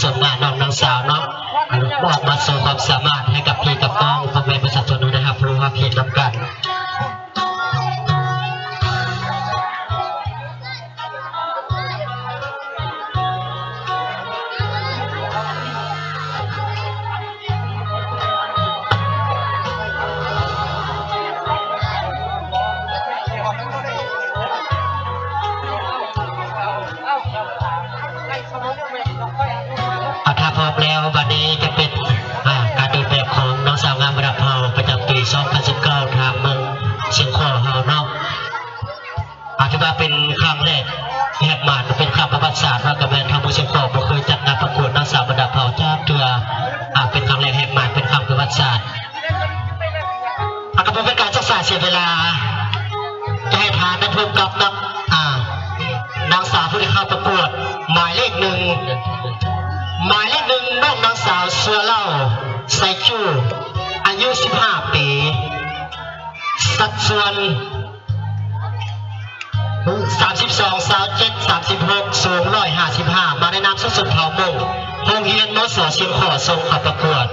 ສົມມານ້ອງນາງສາວເນາະ ອອກມາໂຊຄວາມສາມາດໃຫ້ກັບພີ່ກັບນ້ອງ ພໍ່ແມ່ປະຊາຊົນໄດ້ຮັບຮູ້ຮັບເຫັນນຳກັນ. ອາ ຖ້າພ້ອມແລ້ວ ບັດນີ້ຈະເປັນ ອາ ການເດີນແບບຂອງນາງສາວງາມລະດັບເຮົາ ປະຈຳປີສອງພັນສິບເກົ້າ ທາງເມືອງຊຽງຂອງເຮົາເນາະ. ອາ ຖືວ່າເປັນຄັ້ງແລກແຫກໝານ ເປັນຄັ້ງປະຫວັດສາດ ວ່າກໍແມ່ນທາງເມືອງຊຽງຂອງບໍ່ເຄີຍຈັດງານປະກວດນາງສາວບັນດາເຜົ່າຈັກເທື່ອ. ອາ ເປັນຄັ້ງແລກແຫກໝານ ເປັນຄັ້ງປະຫວັດສາດ. ອາ ກໍບໍ່ເປັນການຊັກຊ້າເສຍເວລາ ຈະໃຫ້ທ່ານໄດ້ພົບກັບນັກ ອາ ນາງສາວຜູ້ທີ່ເຂົ້າປະກວດໝາຍເລກໜຶ່ງ ໝາຍເລກໜຶ່ງ ນ້ອງນາງສາວ ເສືອເຫຼົ່າ ໄຊຈູ ອາຍຸສິບຫ້າປີ ສັດສ່ວນ ສາມສິບສອງ ຊາວເຈັດ ສາມສິບຫົກ ສູງ ຮ້ອຍຫ້າສິບຫ້າ ມາໃນນາມຊຸມຊົນເຜົ່າມົ້ງ ໂຮງຮຽນ ມສ ຊຽງຂອງ ສົ່ງເຂົ້າປະກວດ.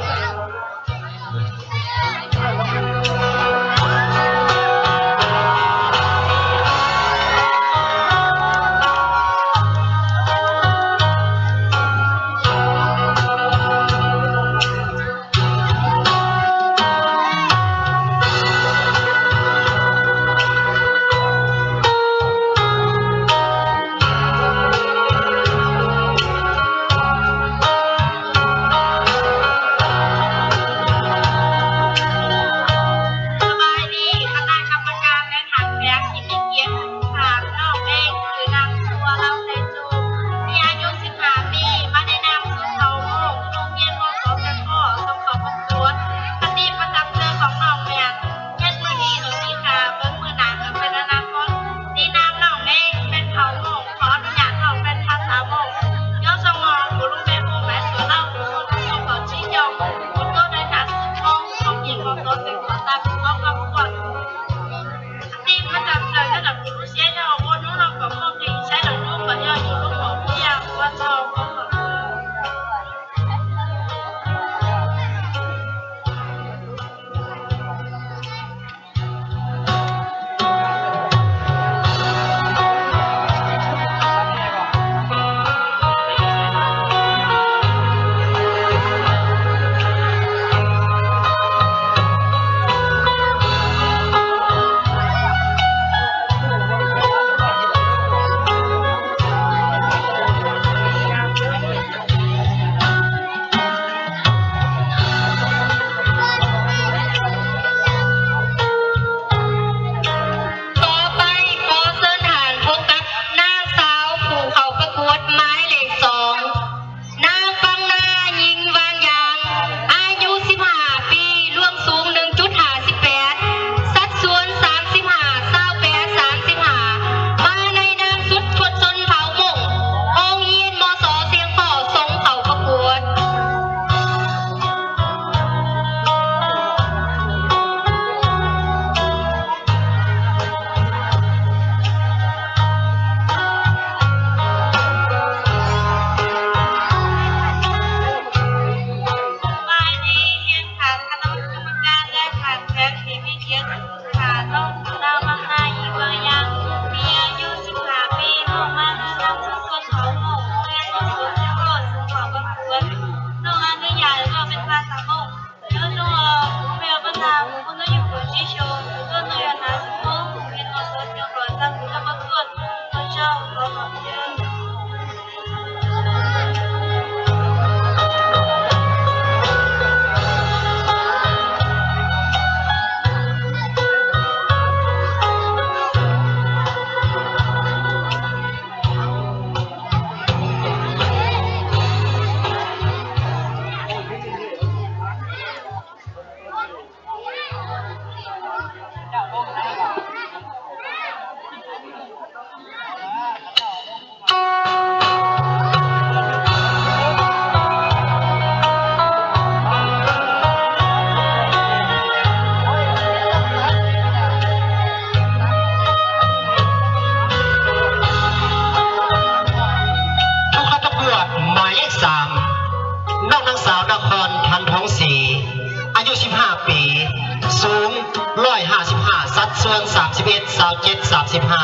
ສ່ວນສາມສິບເອັດ ຊາວເຈັດ ສາມສິບຫ້າ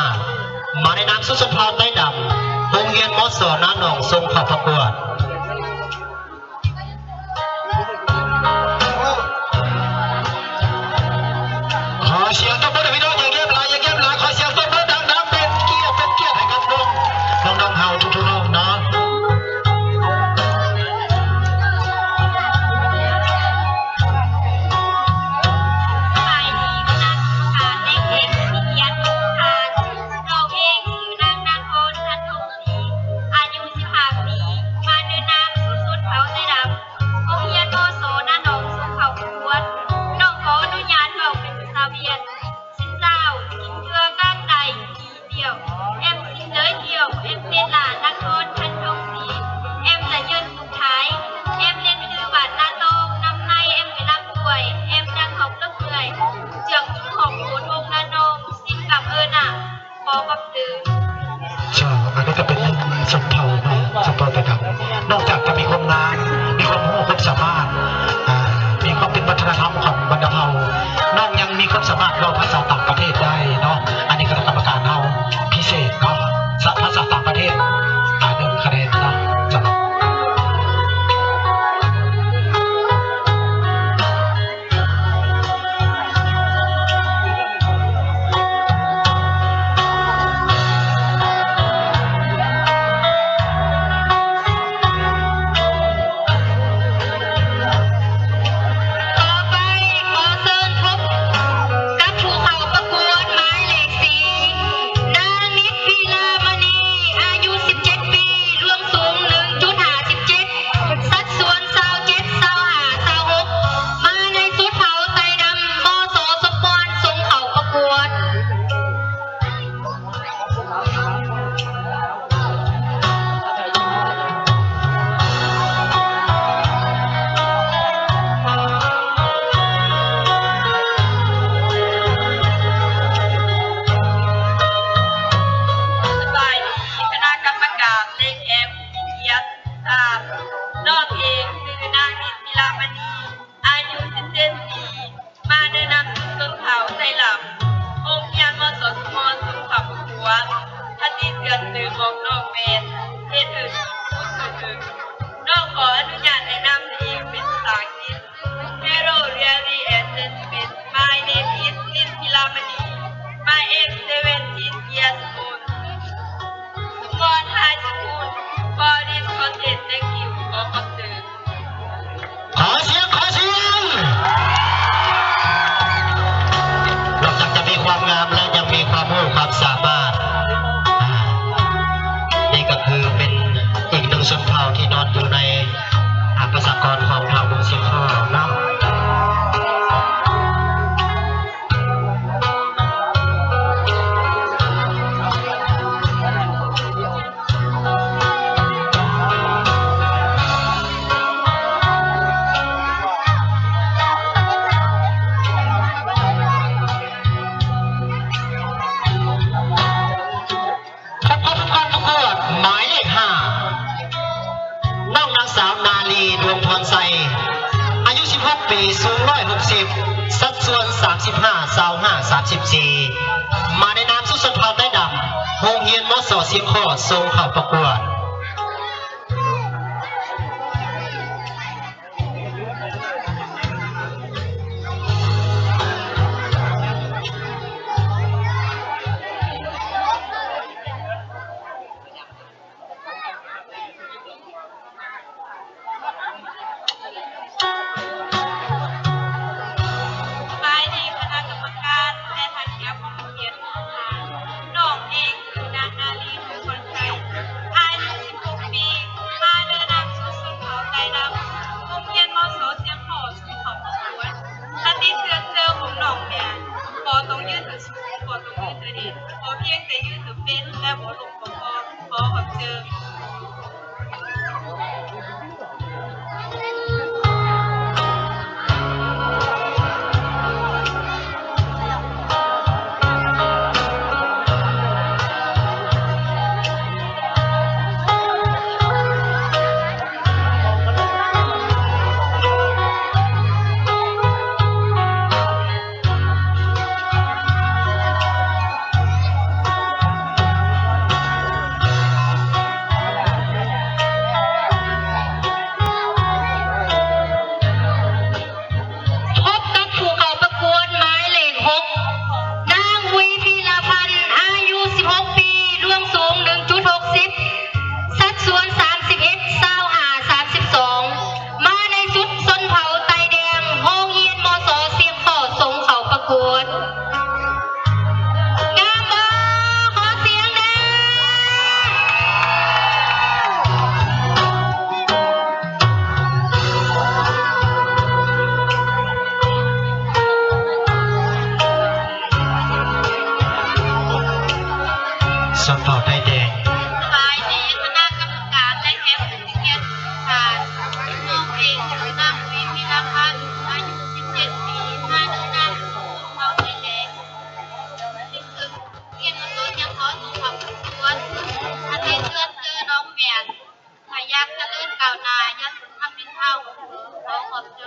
ມາໃນນາມຊຸມຊົນເຜົ່າໄຕດຳ ໂຮງຮຽນ ມສ ນາໜອງ ສົ່ງເຂົ້າປະກວດ. ຂໍສຽງຕົບມືໃຫ້ພີ່ນ້ອງ ຢ່າງຽບຫຼາຍ ຢ່າງຽບຫຼາຍ ຂໍສຽງຕົບມືດັງໆ ເປັນກຽດ ເປັນກຽດໃຫ້ກັບນ້ອງ ນ້ອງໆເຮົາທຸກໆນ້ອງເນາະ. ສະບາຍດີ ຄະນະກຳມະການ ແລະ ແຂກຜູ້ມີກຽດທຸກທ່ານ. ນ້ອງເອງຊື່ນາງ ນາຄອນ ທັນທົງ ອາຍຸສິບຫ້າປີ ມາໃນນາມຊຸມຊົນເຜົ່າໄຕດຳ ໂຮງຮຽນ ມສ ນາໜອງ ສົ່ງເຂົ້າປະກວດ. ນ້ອງຂໍອະນຸຍາດເວົ້າເປັນພາສາຫວຽດ. Xin chào, kính thưa các đại biểu, em xin giới thiệu, em tên là Nakhon Thanthongsi, em là dân tộc Thái, em đến từ bản Na Tông, năm nay em mười lăm tuổi, em đang học lớp mười, trường trung học phổ thông Na Nông. Xin cảm ơn ạ. ເຈົ້າ ອັນນີ້ກໍເປັນຊົນເຜົ່າເນາະ ຊົນເຜົ່າໄຕດຳ ນອກຈາກຈະມີຄວາມງາມ ມີຄວາມຮູ້ຄວາມສາມາດ ອ່າ ມີຄວາມເປັນວັດທະນະທຳຂອງບັນດາເຜົ່າ ນ້ອງຍັງມີຄວາມສາມາດເວົ້າພາສາຕ່າງປະເທດໄດ້ເນາະ. ອັນນີ້ຄະນະກຳມະການເຮົາພິເສດເນາະ ສະ ພາສາຕ່າງປະເທດ ອ່າ ໜຶ່ງຄະແນນເນາະ ເຈົ້າ. ສະບາຍດີ ຂໍເຊີນພົບກັບຜູ້ເຂົ້າປະກວດໝາຍເລກສີ່ ນາງ ນິດ ພິລາມະນີ ອາຍຸສິບເຈັດປີ ລວງສູງໜຶ່ງຈຸດຫ້າສິບເຈັດ ສັດສ່ວນຊາວເຈັດ ຊາວຫ້າ ຊາວຫົກ ມາໃນຊຸດເຜົ່າໄຕດຳ ມສ ສົມພອນ ສົ່ງເຂົ້າປະກວດ. ສະບາຍດີ ຄະນະກຳມະການ ແລະ ແຂກຜູ້ມີກຽດທຸກທ່ານ. ນ້ອງເອງຊື່ນາງ ນິດ ພິລາມະນີ ອາຍຸສິບເຈັດປີ ມາແນະນຳຊຸມຊົນເຜົ່າໄຕດຳ ໂຮງຮຽນ ມສ ສົມພອນ ສົ່ງເຂົ້າປະກວດ. ຄະຕິເຊື່ອຖືຂອງນ້ອງແມ່ນ ເຮັດຖືກ ພູດຖືກ. ນ້ອງຂໍອະນຸຍາດແນະນຳຕົວເອງເປັນພາສາອັງກິດ. Hello, really and gentlemen, my name is Nice Philamani. My age seventeen years old. Small high school for this contest. Thank you. ຂໍຂອບໃຈ. ຂໍສຽງ ຂໍສຽງ. ນອກຈາກຈະມີຄວາມງາມແລ້ວ ຍັງມີຄວາມຮູ້ຄວາມສາມາດ. ອ່າ ນີ້ກໍຄືເປັນອີກໜຶ່ງຊົນເຜົ່າທີ່ນອນຢູ່ໃນ ອ່າ ປະຊາກອນຂອງເຜົ່າວົງສີຄໍເນາະ. ພົບກັບຜູ້ເຂົ້າປະກວດໝາຍເລກຫ້າ ນ້ອງນາງສາວ ນາລີ ດວງພອນໄຊ ອາຍຸສິບຫົກປີ ສູງຮ້ອຍຫົກສິບ ສັດສ່ວນສາມສິບຫ້າ ຊາວຫ້າ ສາມສິບສີ່ ມາໃນນາມຊຸມຊົນເຜົ່າໄຕດຳ ໂຮງຮຽນ ມສ ສິບຂໍ້ ສົ່ງເຂົ້າປະກວດ. ສະບາຍດີ ຄະນະກຳມະການ ແລະ ທ່ານແຂກຜູ້ມີກຽດທຸກທ່ານ. ນ້ອງເອງຊື່ນາງ ນາລີ ດວງພອນໄຊ ອາຍຸ າວໜ້າ ຢ່າສຸດທຳມິນເຮົາ ຂໍຂອບໃຈ.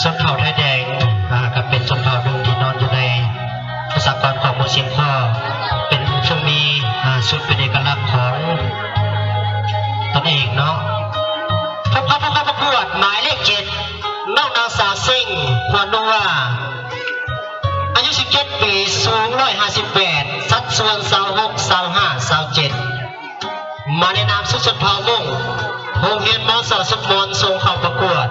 ຊົນເຜົ່າໄທແດງ ອ່າ ກໍເປັນຊົນເຜົ່າໜຶ່ງທີ່ນອນຢູ່ໃນປະຊາກອນຂອງເມືອງຊຽງຄໍ້ ເປັນຜູ້ມີ ອ່າ ຊຸດເປັນເອກະລັກຂອງຕົນເອງເນາະ. ພົບກັບຜູ້ເຂົ້າປະກວດໝາຍເລກເຈັດ ນ້ອງນາງສາວເຊັງ ຫົວນົວ ອາຍຸສິບເຈັດປີ ສູງຮ້ອຍຫ້າສິບແປດ ສັດສ່ວນຊາວຫົກ ຊາວຫ້າ ຊາວເຈັດ ມາໃນນາມຊຸດຊົນເຜົ່າມົ້ງ ໂຮງຮຽນ ມສ ສົມມອນ ສົ່ງເຂົ້າປະກວດ.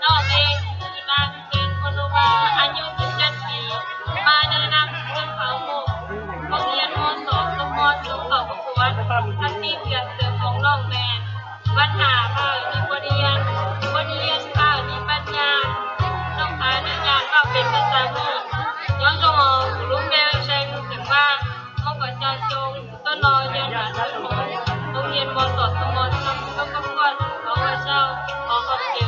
ນ້ອງເອງຊື່ນາງ ເປັນຄົນລາວ ອາຍຸສິບເຈັດປີ ມາໃນນາມຊຸດຊົນເຜົ່າມົ້ງ ໂຮງຮຽນ ມສ ສົມມອນ ສົ່ງເຂົ້າປະກວດ. ຄະຕິເຄື່ອງເສີມຂອງນ້ອງແມ່ນ ບັນຫາພາກມີບົດຮຽນ, ບົດຮຽນພາກມີປັນຍາ, ຕ້ອງການອາຈານເວົ້າເປັນພາສາມົ້ງ. ຍ້ອນຕ້ອງເອົາລູກແມວໃສ່ໝູ່ຂຶ້ນມາ ເຮົາກໍຈະສົ່ງ ຕົ້ນລໍຮຽນມາເຖິງໂຮງຮຽນ ມສ ສົມມອນ ນຳຄອບຄົວ ຂໍເຈົ້າ ຂໍຂອບໃຈ.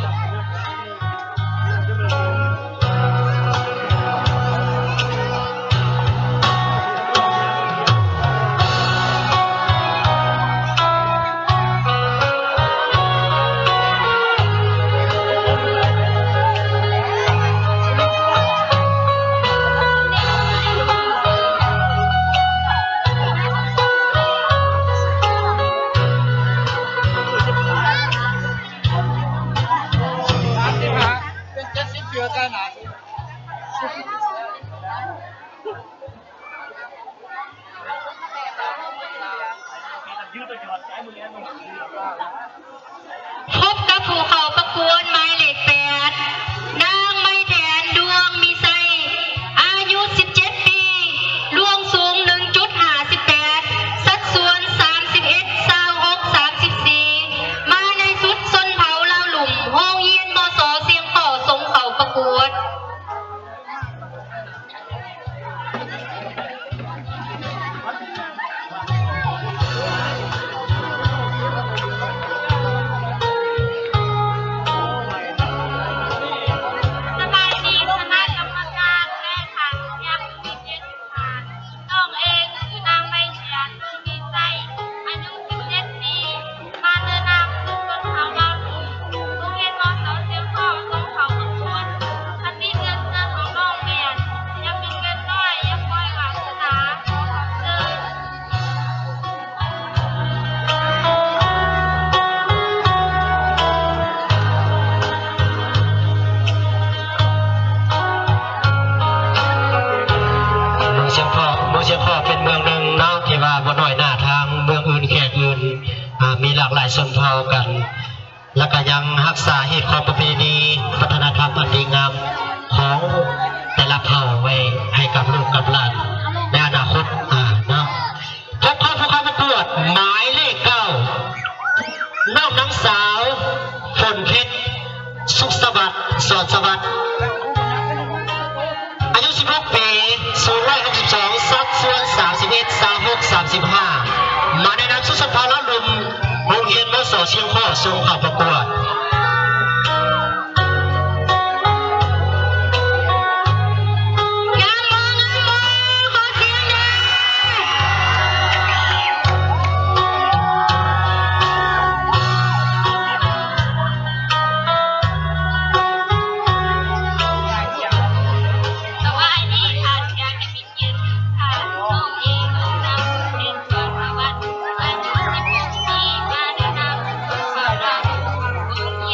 ພົບກັບຜູ້ເຂົ້າປະກວດໝາຍເລກແປດ ນາງໄມແທນ ດວງມີໄຊ ອາຍຸສິບເຈັດປີ ລວງສູງໜຶ່ງຈຸດຫ້າສິບແປດ ສັດສ່ວນສາມສິບເອັດ ຊາວຫົກ ສາມສິບສີ່ ມາໃນຊຸດຊົນເຜົ່າລາວລຸ່ມ ໂຮງຮຽນ ມສ ຊຽງຄໍ້ ສົ່ງເຂົ້າປະກວດ. ສະບາຍດີຄະນະກຳມະການ ແລະ ທ່ານຜູ້ມີກຽດທຸກທ່ານ. ນ້ອງເອງຊື່ນາງໄມແທນ ດວງມີໄຊ ອາຍຸສິບເຈັດປີ ມາແນະນຳຊຸມຊົນເຜົ່າລາວລຸ່ມ ໂຮງຮຽນ ມສ ຊຽງຄໍ້ ສົ່ງເຂົ້າປະກວດ. ຄະຕິເລື່ອງເຊີນຂອງນ້ອງແມ່ນ ຢ່າປິ່ນເງິນນ້ອຍ ຢ່າປ່ອຍວາສະໜາ ຂໍຂອບໃຈ. ເມືອງຊຽງຄໍ້ ເມືອງຊຽງຄໍ້ເປັນເມືອງໜຶ່ງເນາະ ທີ່ວ່າບໍ່ນ້ອຍໜ້າທາງເມືອງອື່ນແຂວງອື່ນ ອ່າ ມີຫຼາກຫຼາຍຊົນເຜົ່າກັນ ແລ້ວກໍຍັງຮັກສາຮີດຄອງປະເພນີ ວັດທະນະທຳອັນດີງາມຂອງແຕ່ລະເຜົ່າໄວ້ໃຫ້ກັບລູກກັບຫຼານໃນອະນາຄົດ ອ່າ ເນາະ. ພົບກັບຜູ້ເຂົ້າປະກວດໝາຍເລກເກົ້າ ນ້ອງນາງສາວ ຝົນເພັດ ສຸກສະຫວັດ ສອນສະຫວັດ ອາຍຸສິບຫົກປີ ສູງຮ້ອຍຫົກສິບສອງ ສັດສ່ວນສາມສິບເອັດ ຊາວຫົກ ສາມສິບຫ້າ ມາໃນນາມຊຸມຊົນເຜົ່າລາວລຸ່ມ ໂຮງຮຽນ ມສ ຊຽງຄໍ້ ສົ່ງເຂົ້າປະກວດ. ງາມບໍ່ ງາມບໍ່ ຂໍສຽງແດ່. ສະບາຍດີທ່ານ ການໄດ້ມີກຽດ ທ່ານ ນ້ອງເອງ ນ້ອງນາງ ເປັນ ສອນສະຫວັດ ອາຍຸສິບຫົກປີ ມາແນະນຳ ເວົ້າລາວ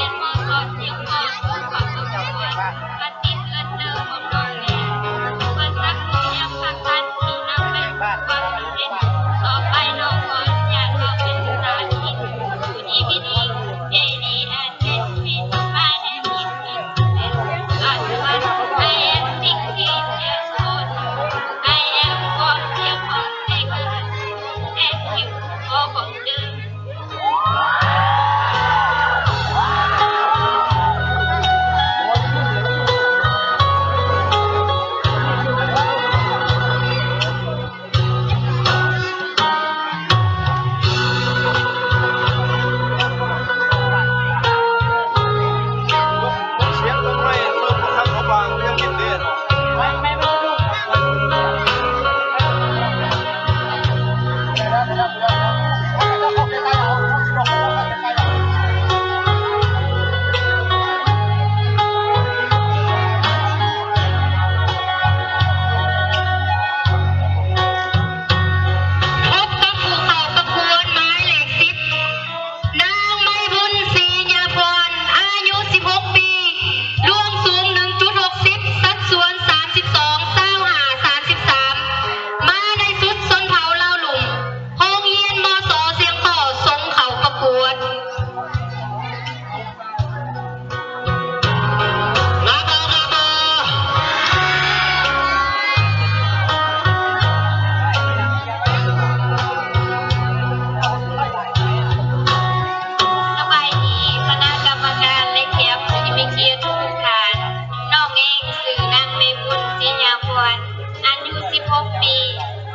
ຫົກປີ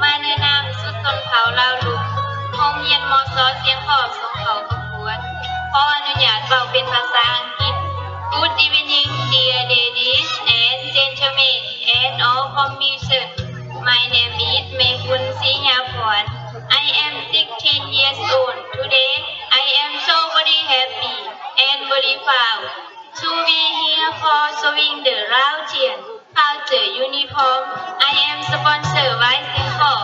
ມາໃນນາມຊຸມຊົນເຜົ່າລາວລຸ່ມ ໂຮງຮຽນ ມສ ຊຽງຂອງ ສົ່ງເຂົ້າປະກວດ. ຂໍອະນຸຍາດເວົ້າເປັນພາສາອັງກິດ. Good evening, dear ladies and gentlemen, and all commissioners. My name is ແມ່ບຸນ ສີຍາພອນ. I am sixteen years old. Today, I am so very happy and very proud to be here for showing the Lao Chin culture uniform. I am sponsored by Saint Paul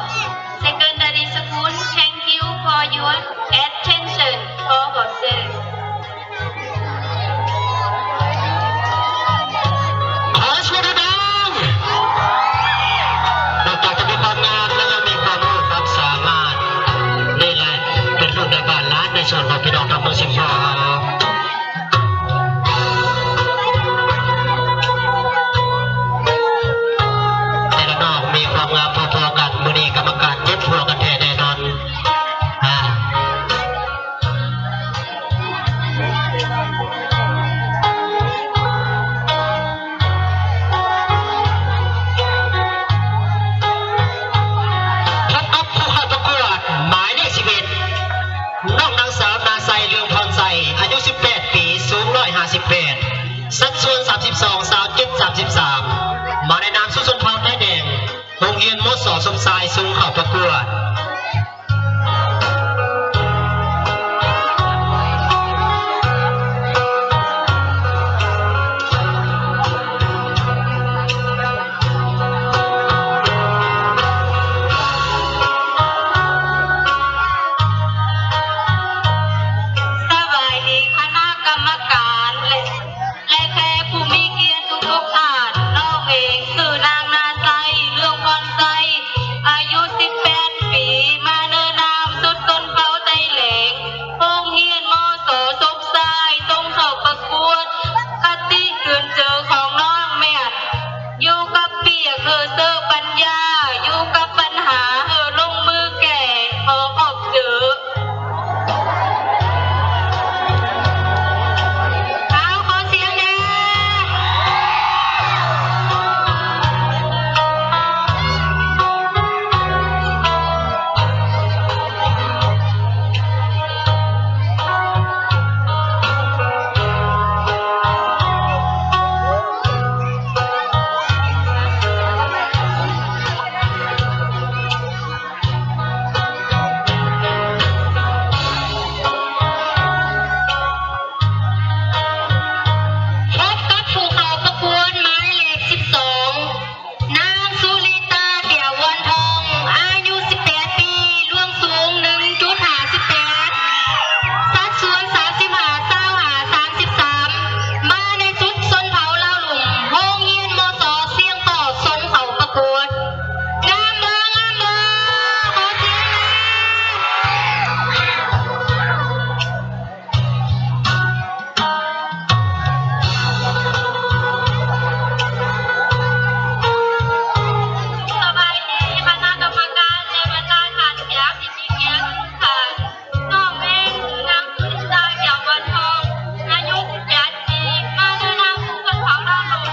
Secondary School. Thank you for your attention. ຂໍຂອບໃຈ. ຂໍສຽງດັງໆ. ນອກຈາກຈະມີຄວາມງາມແລ້ວ ຍັງມີຄວາມຮູ້ຄວາມສາມາດ. ນີ້ແຫຼະ ເປັນລູກໃນບ້ານຫຼານໃນສ່ວນຂອງພີ່ນ້ອງທາງເມືອງຊຽງຂອງ. ແຕ່ລະນອກມີຄວາມງາມພໍໆກັນ. ມື້ນີ້ກຳມະການເຈັດຫົວກັນແທ້ແນ່ນອນ. ອ່າ ພົບກັບຜູ້ເຂົ້າປະກວດໝາຍເລກສິບເອັດ ນ້ອງນາງສາວ ນາໄຊ ເລື່ອງພອນໄຊ ອາຍຸສິບແປດປີ ສູງຮ້ອຍຫ້າສິບແປດ ສັດສ່ວນສາມສິບສອງ ຊາວເຈັດ ສາມສິບສາມ ມາໃນນາມຊຸມຊົນເຜົ່າໄຕແດງ ໂຮງຮຽນ ມສ ສົມຊາຍ ສົ່ງເຂົ້າປະກວດ. ສະບາຍດີຄະນະກຳມະການ ແລະ ແລະແຂກຜູ້ມີກຽດທຸກໆທ່ານ. ນ້ອງເອງຊື່ນາງນາໄຊ ເລື່ອງພອນໄຊ ອາຍຸສິບແປດປີ ມາໃນນາມຊຸມຊົນເຜົ່າໄຕແດງ ໂຮງຮຽນ ມສ ສົມຊາຍ ສົ່ງເຂົ້າປະກວດ. ຄະຕິຈຸນເຈີຂອງນ້ອງແມ່ນ ຢູ່ກັບປຽກເຮີເຊີປັນຍາ ຢູ່ກັບບັນຫາເຮີລົງມືແກ້. ຂໍຂອບໃຈ. ເອົາ ຂໍສຽງແດ່. ພົບກັບຜູ້ເຂົ້າປະກວດໝາຍເລກສິບສອງ ນາງສຸລິຕາ ແກ້ວວອນທອງ ອາຍຸສິບແປດປີ ລວງສູງໜຶ່ງຈຸດຫ້າສິບແປດ ສັດສ່ວນສາມສິບຫ້າ ຊາວຫ້າ ສາມສິບສາມ ມາໃນຊຸມຊົນເຜົ່າລາວລຸ່ມ ໂຮງຮຽນ ມສ ຊຽງຂອງ ສົ່ງເຂົ້າປະກວດ. ງາມບໍ່ ງາມບໍ່ ຂໍສຽງແດ່. ສະບາຍດີຄະນະກຳມະການ ແລະ ບັນດາທ່ານແຂກທີ່ມີກຽດທຸກທ່ານ. ນ້ອງເອງຊື່ນາງສຸລິດາ ແກ້ວວັນທອງ ອາຍຸສິບແປດປີ ມາໃນນາມຊຸມຊົນເຜົ່າລາວລຸ່ມ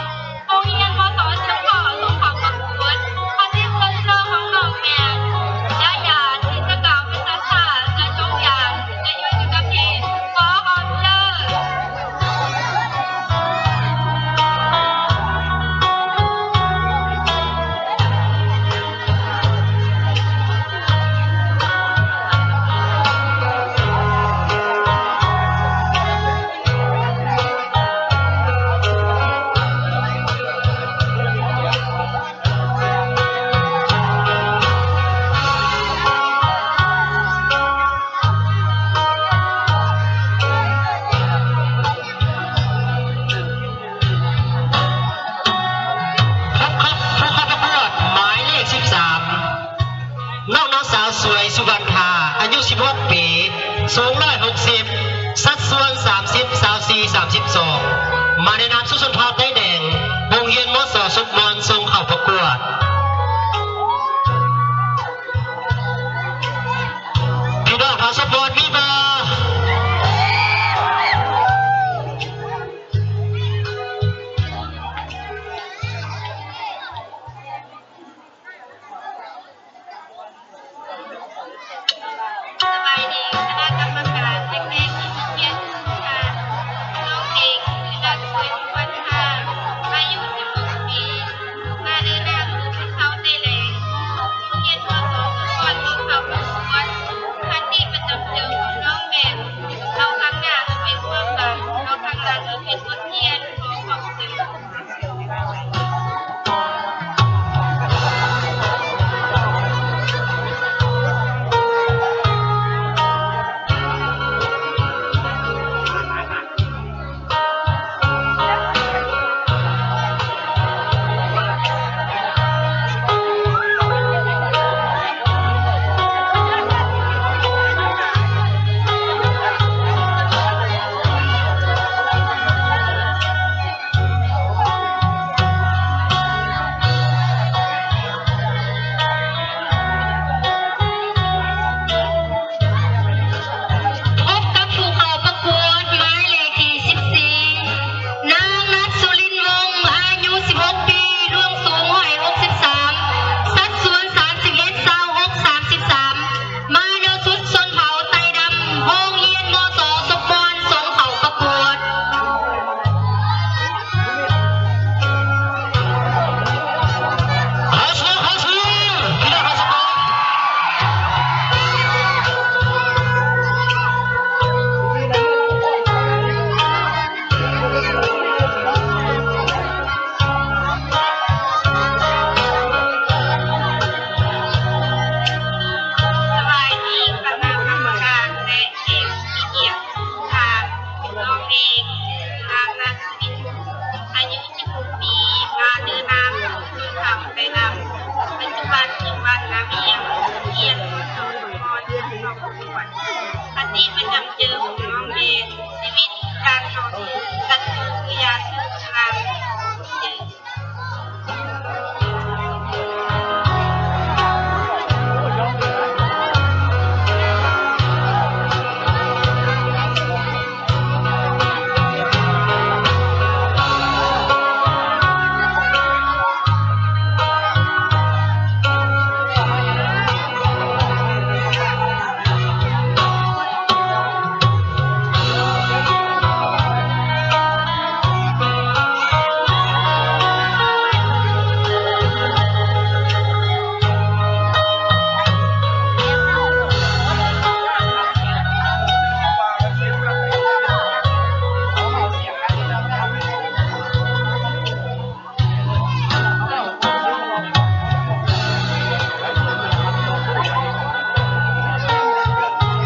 ໂຮງຮຽນ ມສ ຊຽງຂອງ ສົ່ງເຂົ້າປະກວດ. ຄະຕິຈຸນເຈີຂອງນ້ອງແມ່ນ ຢ່າຢ້ານທີ່ຈະກ້າວເປັນສັດທາ ຈະຈົ່ງຢ່າງທີ່ຈະຢູ່ກັບເອງ. ຂໍຂອບໃຈ. ພົບກັບຜູ້ເຂົ້າປະກວດໝາຍເລກສິບສາມ ນ້ອງນາງສາວ ສວຍ ສຸວັນທາ ອາຍຸສິບຫົກປີ ສູງຮ້ອຍຫົກສິບ ສັດສ່ວນສາມສິບ ຊາວສີ່ ສາມສິບສອງ ມາໃນນາມຊຸມຊົນເຜົ່າໄຕແດງ ໂຮງຮຽນ ມສ ສົບມອນ ສົ່ງເຂົ້າປະກວດ. ພີ່ນ້ອງເຜົ່າສົບມອນມີບໍ່? ກາວອີ່ຫຍັງ ຮຽນ ຄະຕິປະຈຳເຈີຂອງນ້ອງແມ່ນ ຊີວິດການຕໍ່ສູ້ສັດຕູຄືຢາສູບຊາງ.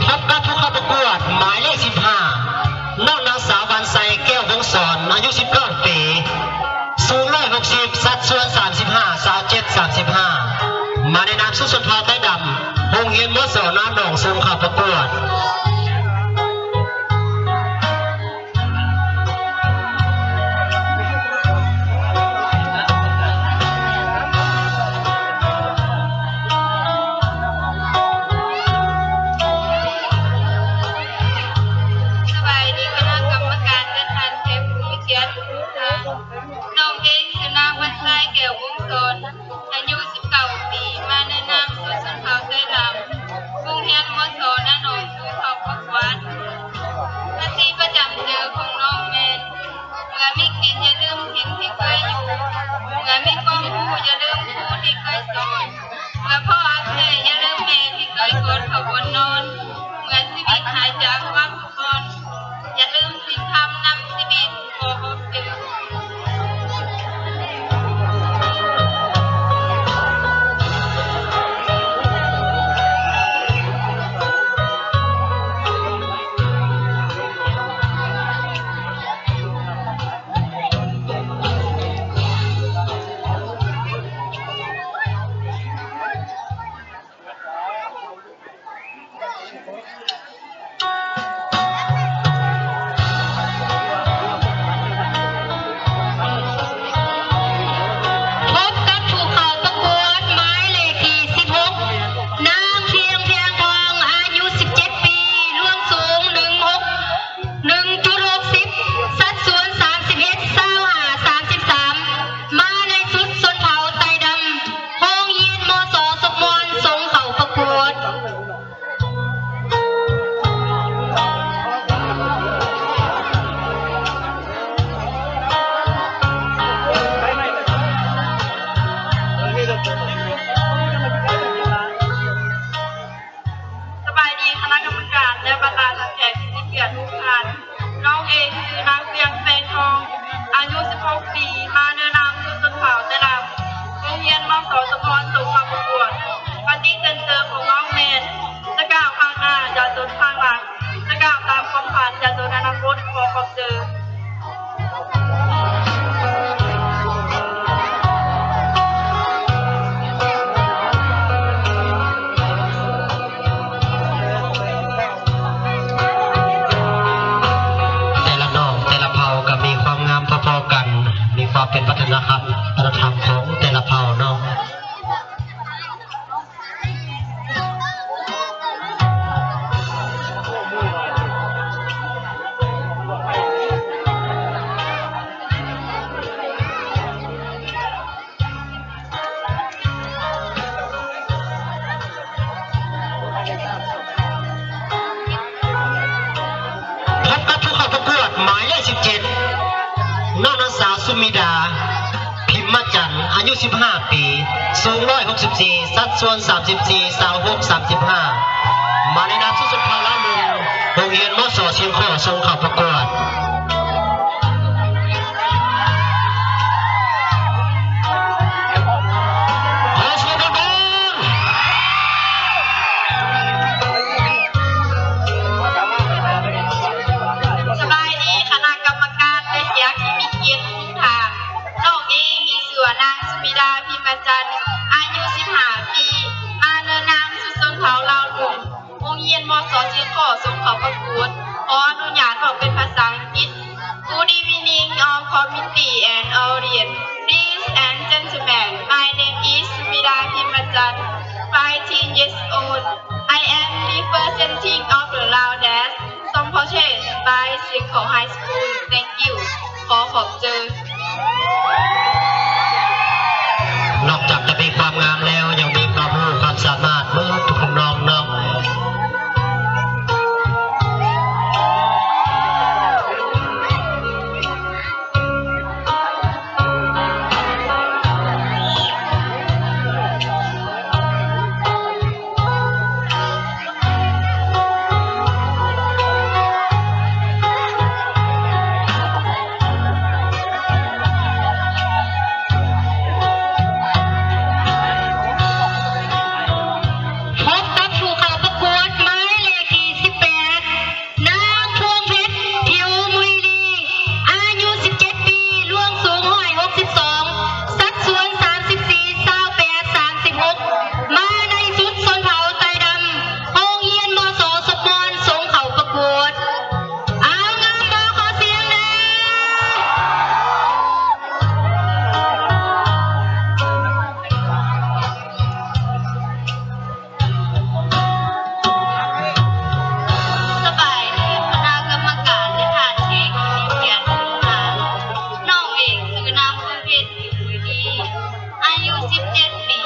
ພົບກັບຜູ້ເຂົ້າປະກວດໝາຍເລກສິບຫ້າ ນ້ອງນາງສາວ ວັນໄຊ ແກ້ວວົງສອນ ອາຍຸສິບເກົ້າປີ ສູງຮ້ອຍຫົກສິບ ສັດສ່ວນສາມສິບຫ້າ ຊາວເຈັດ ສາມສິບຫ້າ ມາໃນນາມຊຸດຊົນເຜົ່າໄຕດຳ ໂຮງຮຽນ ມສ ນາໜອງ ສົ່ງເຂົ້າປະກວດ. ສະບາຍດີຄະນະກຳມະການ ແລະ ທ່ານແຂກຜູ້ມີກຽດທຸກທ່ານ. ນ້ອງເອງຊື່ນາງ ວັນໄຊ ແກ້ວວົງສອນ ອາຍຸສິບເກົ້າປີ ມາໃນນາມຊຸດຊົນເຜົ່າໄຕດຳ ໂຮງຮຽນ ມສ ນາໜອງ ສົ່ງເຂົ້າປະກວດ. ຄະຕິປະຈຳເຈີຂອງນ້ອງແມ່ນ ເມື່ອມີກິນຢ່າລືມຖິ່ນທີ່ເຄີຍຢູ່, ເມື່ອມີຄວາມຮູ້ຢ່າລືມຄູທີ່ເຄີຍສອນ, ເມື່ອພໍ່ຮັກແທ້ຢ່າລືມແມ່ທີ່ເຄີຍກອດເຂົ້າບ່ອນນອນ, ເມື່ອຊີວິດຫາຍຈາກຄວາມທຸກຮ້ອນ ຢ່າລືມສິນທຳນຳຊີວິດບໍ່ອອກຈາກ. ພົບກັບຜູ້ເຂົ້າປະກວດໝາຍເລກທີສິບຫົກ ນາງ ພຽງ ພຽງທອງ ອາຍຸສິບເຈັດປີ ລວງສູງໜຶ່ງຫົກ ໜຶ່ງຈຸດຫົກສິບ ສັດສ່ວນສາມສິບເອັດ ຊາວຫ້າ ສາມສິບສາມ ມາໃນຊຸດຊົນເຜົ່າໄຕດຳ ໂຮງຮຽນ ມສ ສົບມ່ວນ ສົ່ງເຂົ້າປະກວດ. ສະບາຍດີຄະນະກຳມະການ ແລະ ບັນດາທ່ານແຂກທີ່ມີກຽດທຸກທ່ານ. ນ້ອງເອງຊື່ນາງ ພຽງ ແສງທອງ ອາຍຸສິບຫົກປີ ມາໃນນາມຊຸດຊົນເຜົ່າໄຕດຳ ໂຮງຮຽນ ມສ ສົບມ່ວນ ສົ່ງເຂົ້າປະກວດ. ຄະຕິປະຈຳເຈີຂອງນ້ອງແມ່ນ ຈະກ້າວຂ້າງໜ້າ ຢ່າຈົນຂ້າງຫຼັງ, ຈະກ້າວຕາມຄວາມຝັນ ຢ່າຈົນອະນາຄົດ. ຂໍຂອບໃຈ. ແຕ່ລະໜອງ ແຕ່ລະເຜົ່າກໍມີຄວາມງາມພໍໆກັນ, ມີຄວາມເປັນວັດທະນະທຳ ວັດທະນະທຳຂອງແຕ່ລະເຜົ່າເນາະ. ພົບກັບຜູ້ເຂົ້າປະກວດໝາຍເລກສິບເຈັດ ນ້ອງນາງສາວ ສຸມິດາ ພິມມະຈັນ ອາຍຸສິບຫ້າປີ ສູງຮ້ອຍຫົກສິບສີ່ ສັດສ່ວນສາມສິບສີ່ ຊາວຫົກ ສາມສິບຫ້າ ມາໃນນາມຊຸດຊົນເຜົ່າລາວໜຸ່ມ ໂຮງຮຽນ ມສ ຊຽງຄໍ່ ສົ່ງເຂົ້າປະກວດ. ຂໍສຽງດັງໆ. ສະບາຍດີຄະນະກຳມະການ ແລະ ແຂກທີ່ມີກຽດທຸກທ່ານ. ນ້ອງເອງມີຊື່ວ່ານາງ ສຸມິດາ ພິມມະຈັນ ອາຍຸສິບຫ້າປີ. ຂໍສົ່ງເຂົ້າປະກວດ. ຂໍອະນຸຍາດເວົ້າເປັນພາສາອັງກິດ. Good evening, all committee and audience. Ladies and gentlemen, my name is Sumida Phimrachan, fifteen years old. I am representing of the Lao dance, song contest by Siegho High School. Thank you. ຂໍຂອບໃຈ. ນອກຈາກຈະມີຄວາມງາມແລ້ວ ຍັງມີຄວາມຮູ້ຄວາມສາມາດເບິດທຸກນ້ອງເນາະ. ພົບກັບຜູ້ເຂົ້າປະກວດໝາຍເລກທີສິບແປດ ນາງພວງເພັດ ຜິວມຸຍລີ ອາຍຸສິບເຈັດປີ ລວງສູງຮ້ອຍຫົກສິບສອງ ສັດສ່ວນສາມສິບສີ່ ຊາວແປດ ສາມສິບຫົກ ມາໃນຊຸດຊົນເຜົ່າໄຕດຳ ໂຮງຮຽນ ມສ ສົມມອນ ສົ່ງເຂົ້າປະກວດ. ອ້າວ ງາມບໍ່? ຂໍສຽງແດ່. ສະບາຍດີ ຄະນະກຳມະການ ແລະ ທ່ານແຂກທີ່ເປັນກຽດ. ນ້ອງເອງຊື່ນາງ ພວງເພັດ ຜິວມຸຍລີ ອາຍຸສິບເຈັດປີ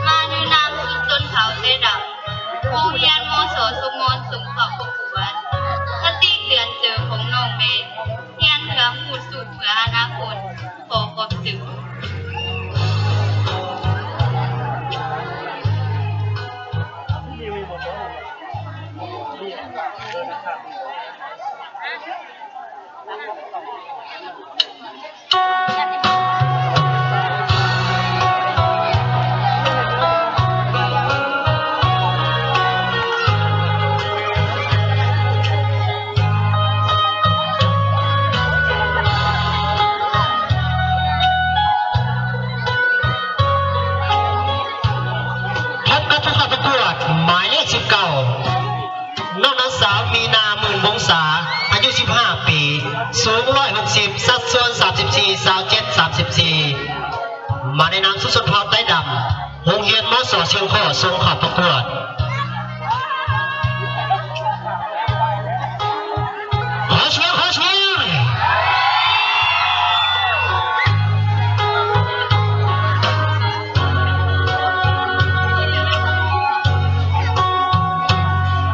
ມາໃນນາມຊຸດຊົນເຜົ່າໄຕດຳ ໂຮງຮຽນ ມສ ສົມມອນ ສົ່ງເຂົ້າປະກວດ. ຄະຕິເຕືອນໃຈຂອງນ້ອງແມ່ນ ຮຽນເພື່ອຮູ້ສູ້ເພື່ອອະນາຄົດ. ຂໍຂອບໃຈ. ພົບກັບຜູ້ເຂົ້າປະກວດໝາຍເລກສິບເກົ້າ ນ້ອງນາງສາວ ມີນາ ໝື່ນວົງສາ ອາຍຸສິບຫ້າປີ ສູງຮ້ອຍຫົກສິບ ສັດສ່ວນສາມສິບສີ່ ຊາວເຈັດ ສາມສິບສີ່ ມາໃນນາມຊຸດຊົນເຜົ່າໄຕດຳ ໂຮງຮຽນ ມສ ຊຽງຄໍ້ ສົ່ງເຂົ້າປະກວດ. ຂໍສຽງ ຂໍສຽງ.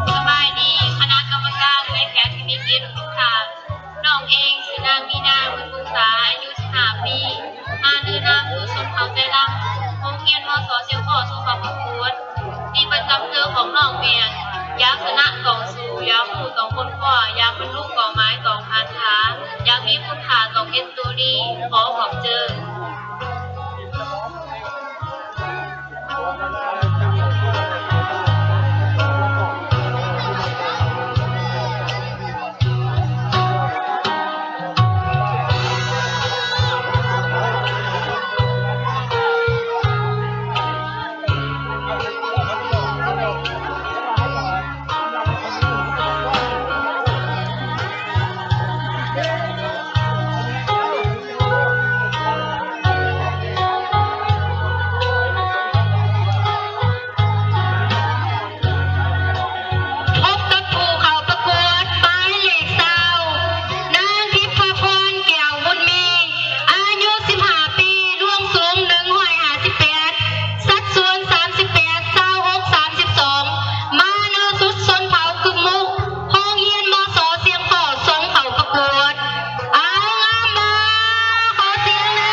ສະບາຍດີ ຄະນະກຳມະການ ແລະ ແຂກທີ່ມີກຽດທຸກທ່ານ. ນ້ອງເອງຊື່ນາງ ມີນາ ບຸນວົງສາ ອາຍຸສິບຫ້າປີ ມາໃນນາມຊຸດຊົນເຜົ່າໄຕດຳ ໂຮງຮຽນ ມສ ຊຽງຄໍ້ ສົ່ງເຂົ້າປະກວດ. ທີມປະຈຳເທີມຂອງນ້ອງແມ່ນ ຢາກຊະນະຕ້ອງສູ້, ຢາກຮູ້ຕ້ອງຄົ້ນຄວ້າ, ຢາກບັນລຸເປົ້າໝາຍຕ້ອງພັດທະນາ, ຢາກມີຄຸນຄ່າຕ້ອງເຮັດໂຕດີ. ຂໍຂອບໃຈ. ພົບກັບຜູ້ເຂົ້າປະກວດໝາຍເລກຊາວ ນາງທິບພາພອນ ແກ້ວບຸນມີ ອາຍຸສິບຫ້າປີ ລວງສູງໜຶ່ງຮ້ອຍຫ້າສິບແປດ ສັດສ່ວນສາມສິບແປດ ຊາວຫົກ ສາມສິບສອງ ມາໃນຊຸດຊົນເຜົ່າກຶກມຸ ໂຮງຮຽນ ມສ ຊຽງຄໍ້ ສົ່ງເຂົ້າປະກວດ. ອ້າວ ງາມບໍ່? ຂໍສຽງແດ່.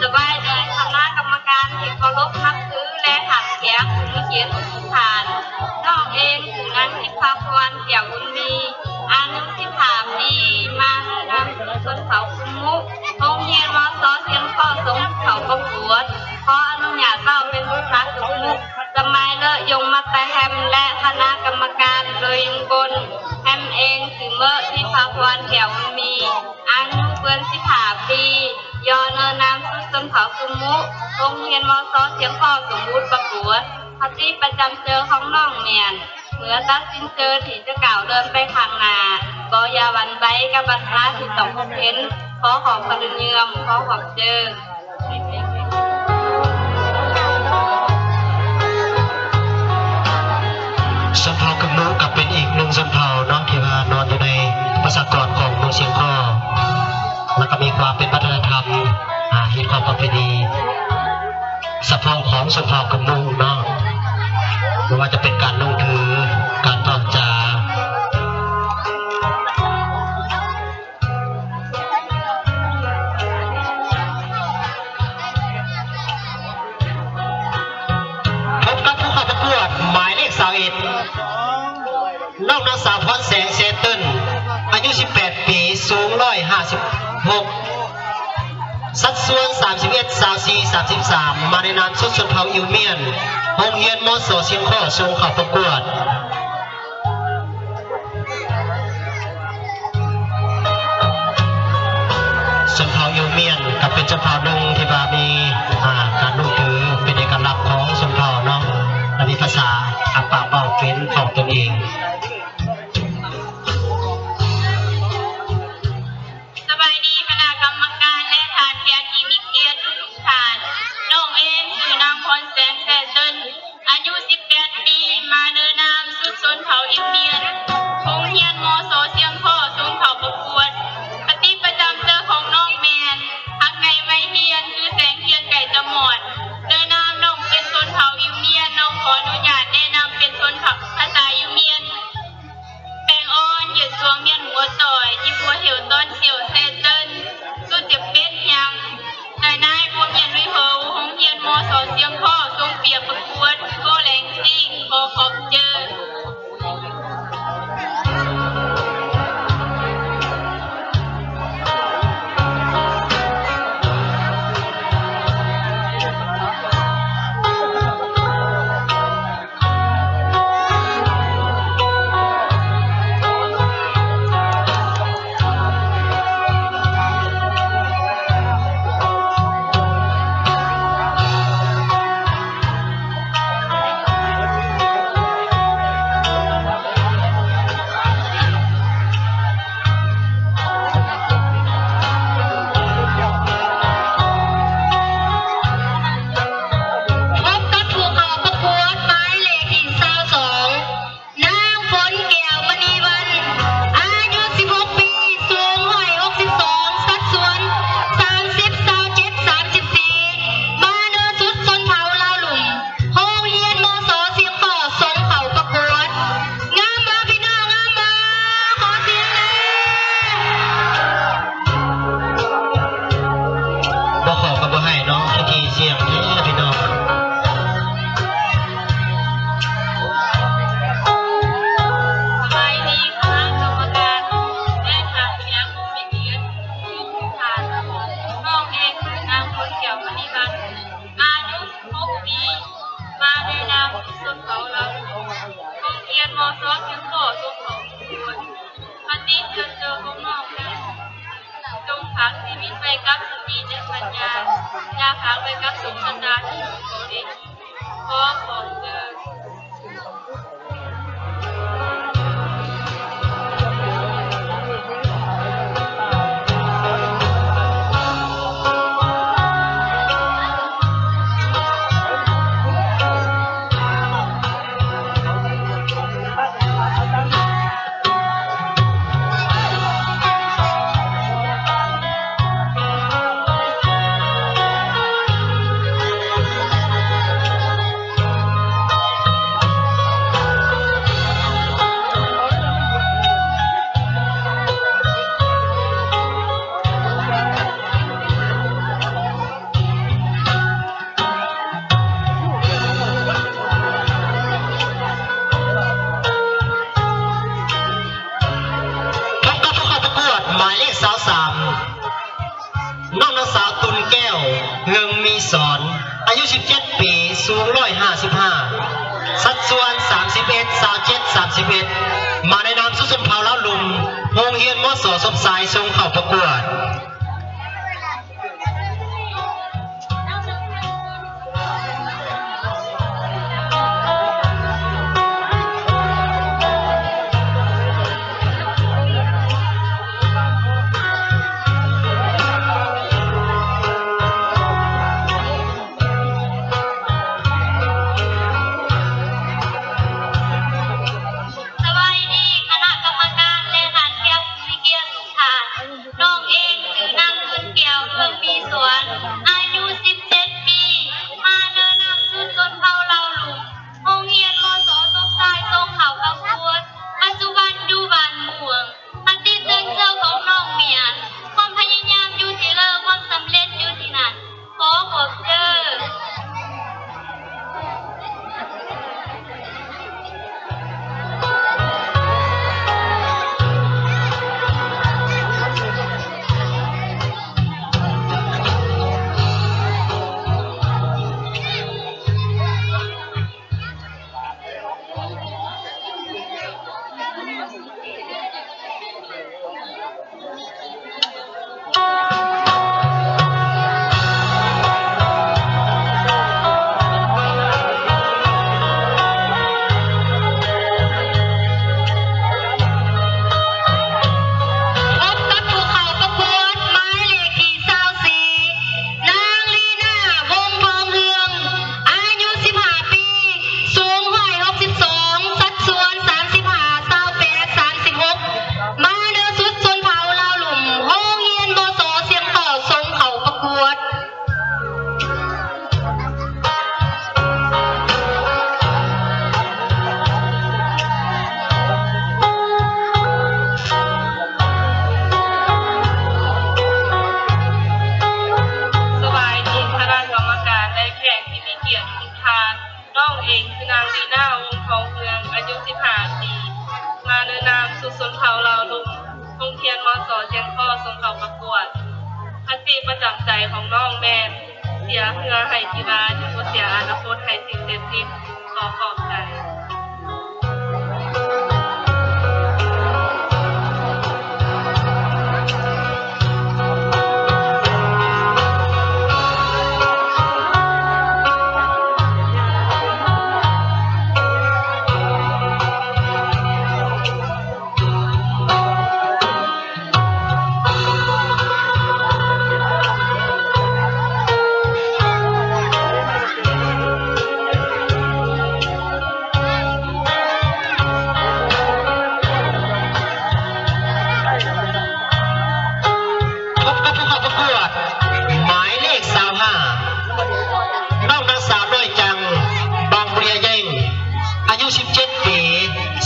ສະບາຍດີ ຄະນະກຳມະການທີ່ເຄົາລົບນັບຖື ແລະ ທ່ານແຂກຜູ້ມີກຽດທຸກໆທ່ານ. ນ້ອງເອງຊື່ນາງທິບພາພອນ ແກ້ວບຸນມີ ອາຍຸສິບຫ້າປີ ມາໃນນາມຊຸດຊົນເຜົ່າກຶກມຸ ໂຮງຮຽນ ມສ ຊຽງຄໍ້ ສົ່ງເຂົ້າປະກວດ. ຂໍອະນຸຍາດເວົ້າເປັນພາສາກຶກມຸ. ສະໄໝເລີ ຢົງ ມາຕາແຮມ ແລະ ຄະນະກຳມະການ ໂດຍ ເອງ ບົນ ແຮມເອງ ຊື່ເມີ ທິບ ພາພອນ ແກ້ວບຸນມີ ອາຍຸເກີນສິບຫ້າປີ ຍໍເນີນາມຊຸດຊົນເຜົ່າກຶມມຸ ໂຮງຮຽນ ມສ ຊຽງຄໍ້ ສົມບູນປະກວດ. ຄະຕິປະຈຳເຈີຂອງນ້ອງແມ່ນ ເມື່ອຕັດສິນເຈີທີ່ຈະກ້າວເດີນໄປຂ້າງໜ້າ ກໍຢ່າຫວັ່ນໄຫວກັບບັນຫາທີ່ຕ້ອງພົບເຫັນ. ຂໍຂອບພະຄຸນເຫື່ອມ ຂໍຂອບເຈີ. ຊົນເຜົ່າກຶມມຸກໍເປັນອີກໜຶ່ງຊົນເຜົ່າເນາະ ທີ່ວ່ານອນຢູ່ໃນປະຊາກອນຂອງເມືອງຊຽງຄໍ້ ແລ້ວກໍມີຄວາມເປັນວັດທະນະທຳ ອ່າ ຮີດຄອງປະເພນີສະເພາະຂອງຊົນເຜົ່າກຶມມຸເນາະ ບໍ່ວ່າຈະເປັນການນຸ່ງຖື ການເວົ້າຈາ. ພົບກັບຜູ້ເຂົ້າປະກວດໝາຍເລກຊາວເອັດ ນ້ອງນາງສາວ ພອນແສງ ແຊເຕີນ ອາຍຸສິບແປດປີ ສູງຮ້ອຍຫ້າສິບຫົກ ສັດສ່ວນສາມສິບເອັດ ຊາວສີ່ ສາມສິບສາມ ມາໃນນາມຊຸດຊົນເຜົ່າອິວມຽນ ໂຮງຮຽນ ມສ ຊຽງຄໍ້ ສົ່ງເຂົ້າປະກວດ. ຊົນເຜົ່າອິວມຽນກໍເປັນຊົນເຜົ່າໜຶ່ງທີ່ວ່າມີ ອ່າ ການນຸ່ງຖືເປັນເອກະລັກຂອງຊົນເຜົ່າເນາະ ແລະ ມີພາສາ ອາ ປາກເວົ້າເປັນຂອງຕົນເອງ. ສະບາຍດີຄະນະກຳມະການ ແລະ ທ່ານແຂກທີ່ມີກຽດທຸກໆທ່ານ. ນ້ອງເອງຊື່ນາງ ພອນແສງ ແຊເຕີນ ອາຍຸສິບແປດປີ ມາເນີນາມຊຸດຊົນເຜົ່າອິວມຽນ ໂຮງຮຽນ ມສ ຊຽງຄໍ້ ສົ່ງເຂົ້າປະກວດ. ຄະຕິປະຈຳເຈີຂອງນ້ອງແມ່ນ ຮັກໃນໄວຮຽນ ຄືແສງທຽນໃກ້ຈະມອດ. ເນີນາມນ້ອງເປັນຊົນເຜົ່າອິວມຽນ ນ້ອງຂໍອະນຸຍາດແນະນຳເປັນຊົນເຜົ່າ ພາສາອິວມຽນ. ແປ້ງອ່ອນ ເຫຍີດສວງ ວຽນຫົວຕ່ອຍ ຍິບຫົວເຫັວ ຕອນສ່ຽວ ແຊເຕີນ ສຸດຈະເປັນຫຍັງ ນາຍນາຍ ພວມ ວຽນວິເຫົວ ໂຮງຮຽນ ມສ ຊຽງຄໍ້ ສົ່ງປຽກປະກວດ ໂກແລງຊິງ ຂໍຂອບເຈີ. ພົບກັບຜູ້ເຂົ້າປະກວດໝາຍເລກທີຊາວສອງ ນາງ ຝົນແກ້ວມະນີວັນ ອາຍຸສິບຫົກປີ ສູງຮ້ອຍຫົກສິບສອງ ສັດສ່ວນສາມສິບ ຊາວເຈັດ ສາມສິບສີ່ ມາເນີນຊຸດຊົນເຜົ່າລາວລຸ່ມ ໂຮງຮຽນ ມສ ຊຽງຄໍ້ ສົ່ງເຂົ້າປະກວດ. ງາມບໍ່ພີ່ນ້ອງ ງາມບໍ່? ຂໍສຽງແດ່. ບໍ່ຂໍກໍບໍ່ໃຫ້ເນາະ ພິທີສ່ຽງແທ້ພີ່ນ້ອງ. ສະບາຍດີຄະນະກຳມະການ ແລະ ທ່ານແຂກຜູ້ມີກຽດທຸກໆທ່ານ. ນ້ອງເອງ ນາງ ຝົນແກ້ວມະນີວັນ ອາຍຸສິບຫົກປີ ມາໃນນາມຊົນເຜົ່າລາວລຸ່ມ ໂຮງຮຽນ ມສ ຊຽງຄໍ້ ສົ່ງເຂົ້າປະກວດ. ຄະຕິປະຈຳເຈີຂອງນ້ອງແມ່ນ ຈົ່ງຝາກຊີວິດໄວ້ກັບສະຕິ ແລະ ປັນຍາ, ຢ່າຝາກໄວ້ກັບໂຊກຊະຕາທີ່ບໍ່ໄດ້. ຂໍຂອບໃຈ. ພົບກັບຜູ້ເຂົ້າປະກວດໝາຍເລກຊາວສາມ ນ້ອງນາງສາວ ຕຸນແກ້ວ ເຮືອງມີສອນ ອາຍຸສິບເຈັດປີ ສູງຮ້ອຍຫ້າສິບຫ້າ ສັດສ່ວນສາມສິບເອັດ ຊາວເຈັດ ສາມສິບເອັດ ມາໃນນາມຊຸດຊົນເຜົ່າລາວລຸ່ມ ໂຮງຮຽນ ມສ ສົມຊາຍ ສົ່ງເຂົ້າປະກວດ. ສະບາຍດີຄະນະກຳມະການ ແລະ ທ່ານແຂກຜູ້ມີກຽດທຸກທ່ານ. ນ້ອງເອງຊື່ນາງ ບຸນແກ້ວ ເຮືອງມີສວນ ອາຍຸສິບເຈັດປີ ມາເນີນາມຊຸມຊົນເຜົ່າລາວລຸ່ມ ໂຮງຮຽນ ມສ ສົມຊາຍ ສົ່ງເຂົ້າປະກວດ ປັດຈຸບັນຢູ່ບ້ານມ່ວງ. ຄະຕິເຊິ່ງເຊີຂອງນ້ອງແມ່ນ ຄວາມພະຍາຍາມຢູ່ທີ່ເລີ ຄວາມສຳເລັດຢູ່ທີ່ນັ້ນ. ຂໍຂອບເຊີ. ພົບກັບຜູ້ເຂົ້າປະກວດໝາຍເລກທີຊາວສີ່ ນາງ ລີນາ ວົງທອງເຮືອງ ອາຍຸສິບຫ້າປີ ສູງຮ້ອຍຫົກສິບສອງ ສັດສ່ວນສາມສິບຫ້າ ຊາວແປດ ສາມສິບຫົກ ມາເໜືອສຸດຊົນເຜົ່າລາວລຸ່ມ ໂຮງຮຽນ ມສ ຊຽງຄໍ່ ສົ່ງເຂົ້າປະກວດ. ສະບາຍດີຄະນະກຳມະການ ແລະ ແຂກທີ່ມີກຽດທຸກທ່ານ. ນ້ອງເອງຄືນາງ ລີນາ ວົງທອງເຮືອງ ອາຍຸສິບຫ້າປີ ມາເນີນາມຊຸມຊົນເຜົ່າລາວລຸ່ມ ໂຮງຮຽນ ມສ ຊຽງຄໍ່ ສົ່ງເຂົ້າປະກວດ. ຄະຕິປະຈຳໃຈຂອງນ້ອງແມ່ນ ເສຍເຫື່ອໃຫ້ກິລາ ຈະບໍ່ເສຍອະນາຄົດໃຫ້ສິ່ງເສບຕິດ. ຂໍຂອບໃຈ. ພົບກັບຜູ້ເຂົ້າປະກວດໝາຍເລກຊາວຫ້າ ນ້ອງນາງສາວນ້ອຍຈັງ ບາງບວຍເຢັງ ອາຍຸສິບເຈັດປີ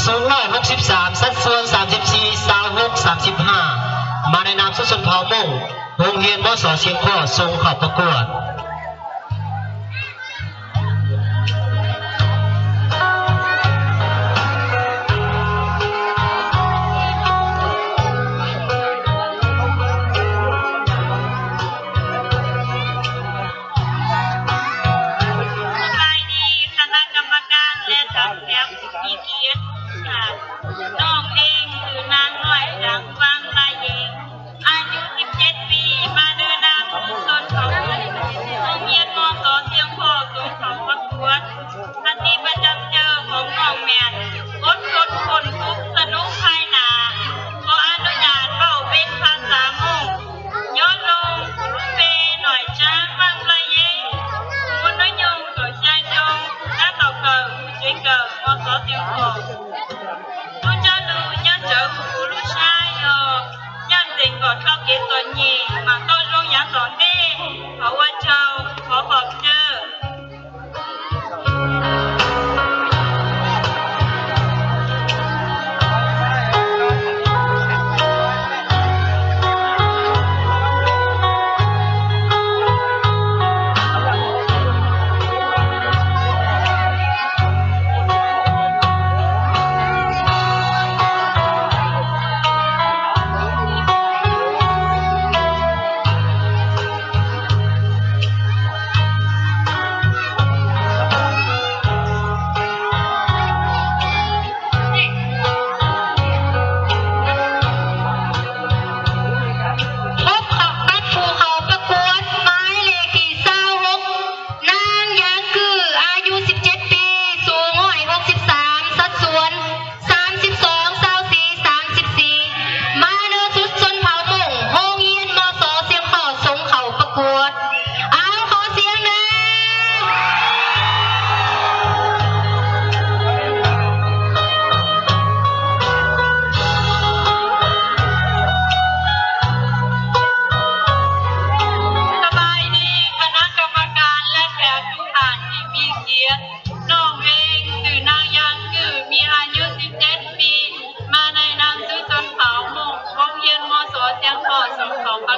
ສູງຮ້ອຍຫົກສິບສາມ ສັດສ່ວນສາມສິບສີ່ ຊາວຫົກ ສາມສິບຫ້າ ມາໃນນາມຊຸມຊົນເຜົ່າມົ້ງ ໂຮງຮຽນ ມສ ຊຽງຄໍ່ ສົ່ງເຂົ້າປະກວດ. ສະບາຍດີຄະນະກຳມະການ ແລະ ທ່ານແຂກຜູ້ມີກຽດທຸກທ່ານ. ນ້ອງເອງຊື່ນາງນ້ອຍຈັງ ວັງລາເຢງ ອາຍຸສິບເຈັດປີ ມາເນີນາມຊຸມຊົນເຜົ່າມົ້ງ ໂຮງຮຽນ ມສ ຊຽງຄໍ່ ສົ່ງເຂົ້າປະກວດ. ຄະຕິປະຈຳເຈີຂອງນ້ອງແມ່ນ ອົດທົນທົນທຸກ ສະໜຸກພາຍໜ້າ ຂໍອະນຸຍາດເວົ້າເປັນພາສາມົ້ງ. ຍອດລົງ ລູເປ ໜ້ອຍຈາງ ວັງລາເຢງ ມູນນະຍົງ ດອກຊາຍຈົງ ນາເຕົ້າເກີ້ ເຈເກີ້ ມສ ຊຽງຄໍ່. ລູເຈົ້າລູ ຍາເຈີ ຄູລູຊາຍອອກ ຍາເຕັງກອດເຂົ້າເກສອນເຍ ມາເຂົ້າໂຮງຢາສອນເດ ເຂົາວ່າເຈົ້າ ຂໍຂອບເຈີ.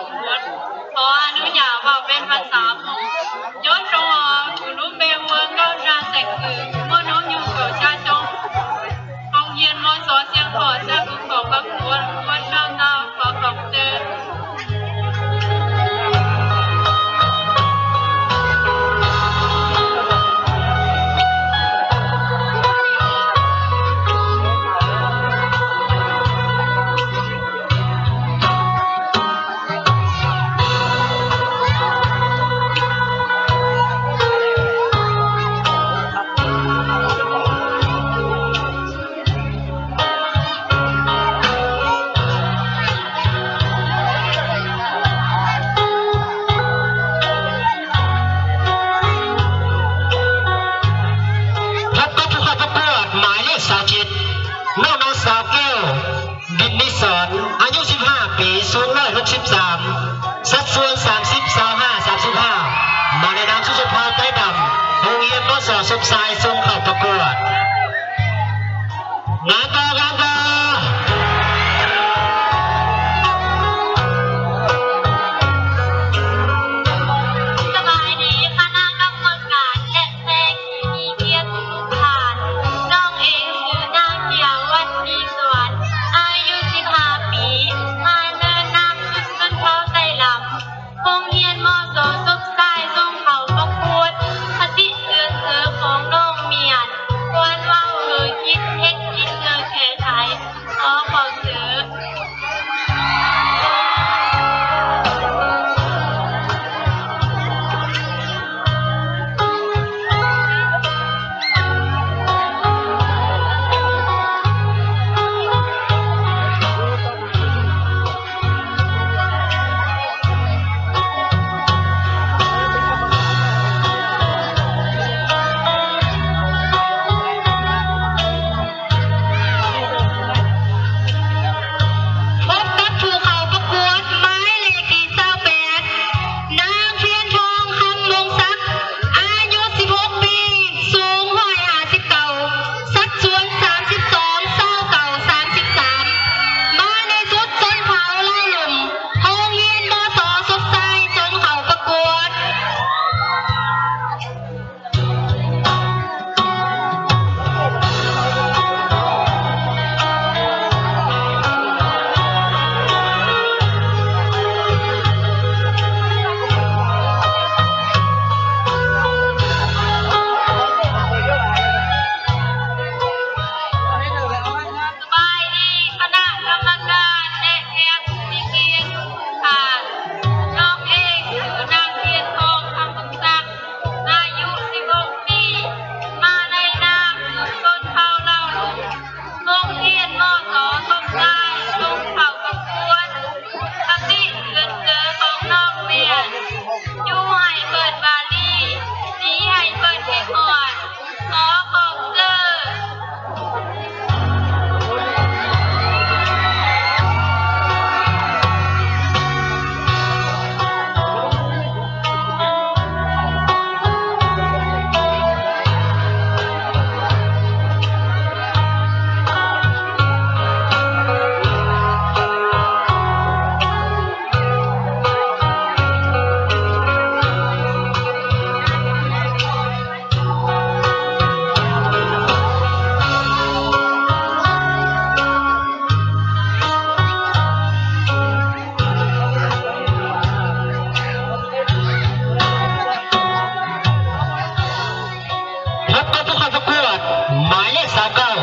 ຂໍອະນຸຍາດເວົ້າເປັນພາສາມົ້ງ. ໂຍຊົງອອ ກູລຸເປຫົວເກົ້າຊາແຊກຄື ມົ້ງນົງຢູໂກຊາຊົງ ໂຮງຮຽນ ມສ ຊຽງຂອງ ຊາກຸຂອງບັກກວນ ຄວນເຈົ້າເຈົ້າ ຂໍຂອບເຊີນ. ພົບກັບຜູ້ເຂົ້າປະກວດໝາຍເລກຊາວເຈັດ ນ້ອງນາງສາວແກ້ວ ບິນນິສອນ ອາຍຸສິບຫ້າປີ ສູງຮ້ອຍຫົກສິບສາມ ສັດສ່ວນສາມສິບ ຊາວຫ້າ ສາມສິບຫ້າ ມາໃນນາມຊຸມຊົນເຜົ່າໄຕດຳ ໂຮງຮຽນ ມສ ສົມຊາຍ ສົ່ງເຂົ້າປະກວດ. ງາມບໍ່ ງາມບໍ່? ສະບາຍດີຄະນະກຳມະການ ແລະ ແຂກທີ່ມີກຽດທຸກໆທ່ານ. ນ້ອງເອງຊື່ນາງ ເກຍວັນ ສີສວນ ອາຍຸສິບຫ້າປີ ມາໃນນາມຊຸມຊົນເຜົ່າໄຕດຳ ໂຮງຮຽນ ມສ ສົມຊາຍ ສົ່ງເຂົ້າປະກວດ. ຄະຕິເກີນເກີຂອງນ້ອງແມ່ນ ຄວນເວົ້າເຮີຄິດ ເຮັດຄິດເຮີແກ້ໄຂ. ຂໍຂອບເຊີນ. ພົບກັບຜູ້ເຂົ້າປະກວດໝາຍເລກທີຊາວແປດ ນາງ ທຽນທອງ ຄຳວົງສັກ ອາຍຸສິບຫົກປີ ສູງຮ້ອຍຫ້າສິບເກົ້າ ສັດສ່ວນສາມສິບສອງ ຊາວເກົ້າ ສາມສິບສາມ ມາໃນຊຸມຊົນເຜົ່າລາວລຸ່ມ ໂຮງຮຽນ ມສ ສົມຊາຍ ສົ່ງເຂົ້າປະກວດ. ສະບາຍດີຄະນະກຳມະການ ແລະ ແຂກຜູ້ມີກຽດທຸກທ່ານ. ນ້ອງເອງຊື່ນາງ ທຽນທອງ ຄຳວົງສັກ ອາຍຸສິບຫົກປີ ມາໃນນາມຊຸມຊົນເຜົ່າລາວລຸ່ມ ໂຮງຮຽນ ມສ ສົມຊາຍ ສົ່ງເຂົ້າປະກວດ. ຄະຕິເກີນເກີຂອງນ້ອງແມ່ນ ຢູ່ໃຫ້ເພິ່ນບາລີ ດີໃຫ້ເພິ່ນຄິດຮອດ. ຂໍຂອບເຊີນ. ພົບກັບຜູ້ເຂົ້າປະກວດໝາຍເລກຊາວເກົ້າ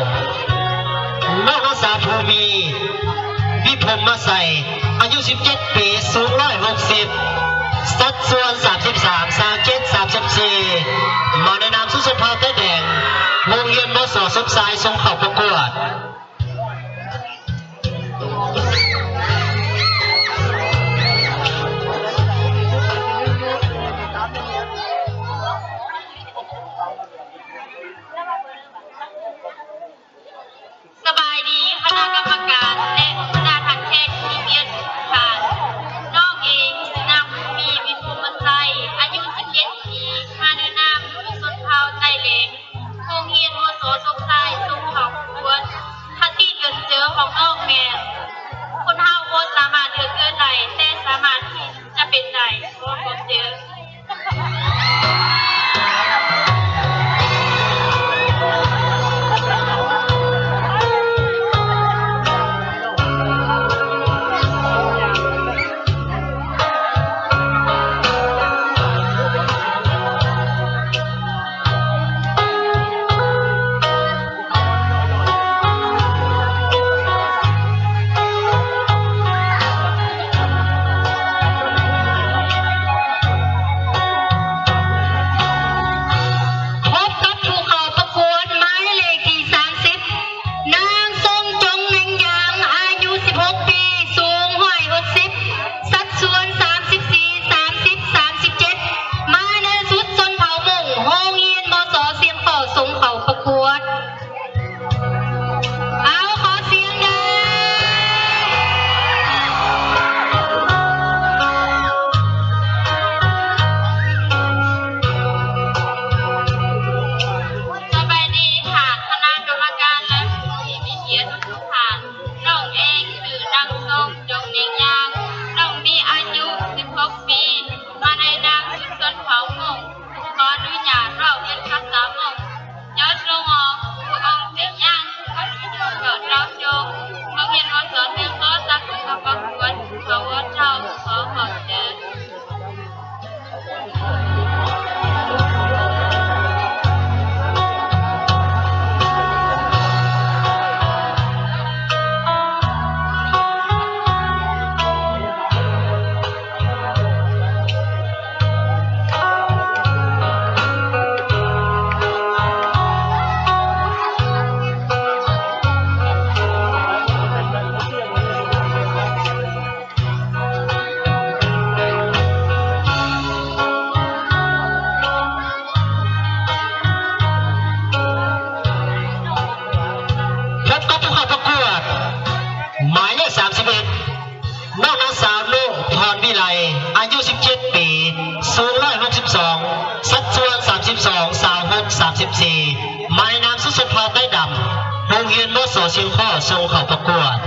ນ້ອງນາງສາວ ພູມີ ວິພົມມະໄຊ ອາຍຸສິບເຈັດປີ ສູງຮ້ອຍຫົກສິບ ສັດສ່ວນສາມສິບສາມ ຊາວເຈັດ ສາມສິບສີ່ ມາໃນນາມຊຸມຊົນເຜົ່າໄຕແດງ ໂຮງຮຽນ ມສ ສົມຊາຍ ສົ່ງເຂົ້າປະກວດ. ສະບາຍດີຄະນະກຳມະການ ແລະ ບັນດາທ່ານແຂກທີ່ມີກຽດທຸກທ່ານ. ນ້ອງເອງຊື່ນາງ ພູມີ ວິພົມມະໄຊ ອາຍຸສິບເຈັດປີ ມາໃນນາມຊຸມຊົນເຜົ່າໄຕແດງ ໂຮງຮຽນ ມສ ສົມຊາຍ ສົ່ງເຂົ້າປະກວດ. ຄະຕິເກີນເກີຂອງນ້ອງແມ່ນ ຄົນເຮົາບໍ່ສາມາດເລືອກເກີດໄດ້ ແຕ່ສາມາດ ປີ ສູງ ໜຶ່ງຮ້ອຍຫົກສິບສອງ ສັດສ່ວນ ສາມສິບສອງ ຊາວຫົກ ສາມສິບສີ່ ໝາຍນາມ ສຸຊົນເຜົ່າໄຕ້ດຳ ໂຮງຮຽນ ມສ ຊຽງຄໍ່ ສົ່ງເຂົ້າປະກວດ.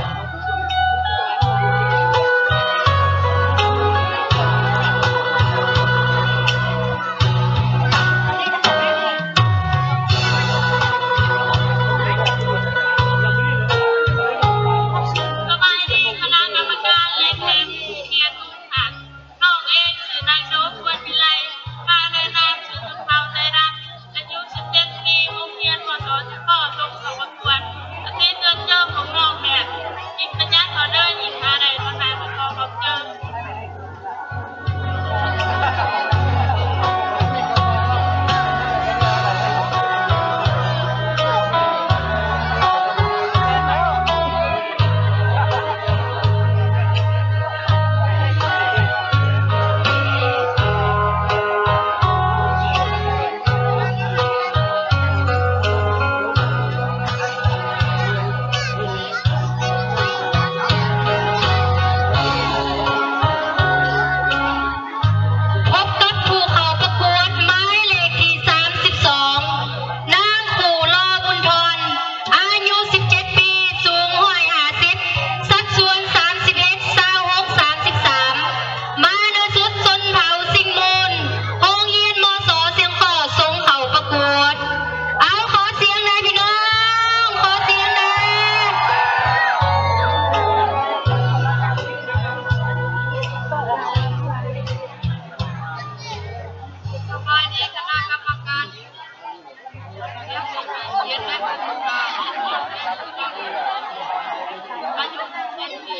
ສະບາຍດີຄະນະກຳມະການ ແລະ ແຂກຜູ້ມີກຽດທຸກທ່ານ. ນ້ອງເອງຊື່ນາງໂດ ຄວນວິໄລ ມາໃນນາມຊື່ຊົນເຜົ່າໄຕ້ດຳ ອາຍຸສິບເຈັດປີ ໂຮງຮຽນ ມສ ຊຽງຄໍ່ ສົ່ງເຂົ້າປະກວດ. ອາຊີບເດີມຂອງນ້ອງແມ່ນ ກິນປະຢັດ ອໍເດີ ອີກຫາໄດ້ເທົ່ານັ້ນ. ຂໍຂອບໃຈ. ພົບກັບຜູ້ເຂົ້າປະກວດໝາຍເລກທີສາມສິບສອງ ນາງຄູ່ ລໍບຸນທອນ ອາຍຸສິບເຈັດປີ ສູງຮ້ອຍຫ້າສິບ ສັດສ່ວນສາມສິບເອັດ ຊາວຫົກ ສາມສິບສາມ ມານະສຸດຊົນເຜົ່າຊິງມູນ ໂຮງຮຽນ ມສ ຊຽງຄໍ່ ສົ່ງເຂົ້າປະກວດ. ເອົາ ຂໍສຽງແດ່ພີ່ນ້ອງ ຂໍສຽງແດ່. ສະບາຍດີຄະນະກຳມະການ. ອາຍຸສິບເຈັດປີ.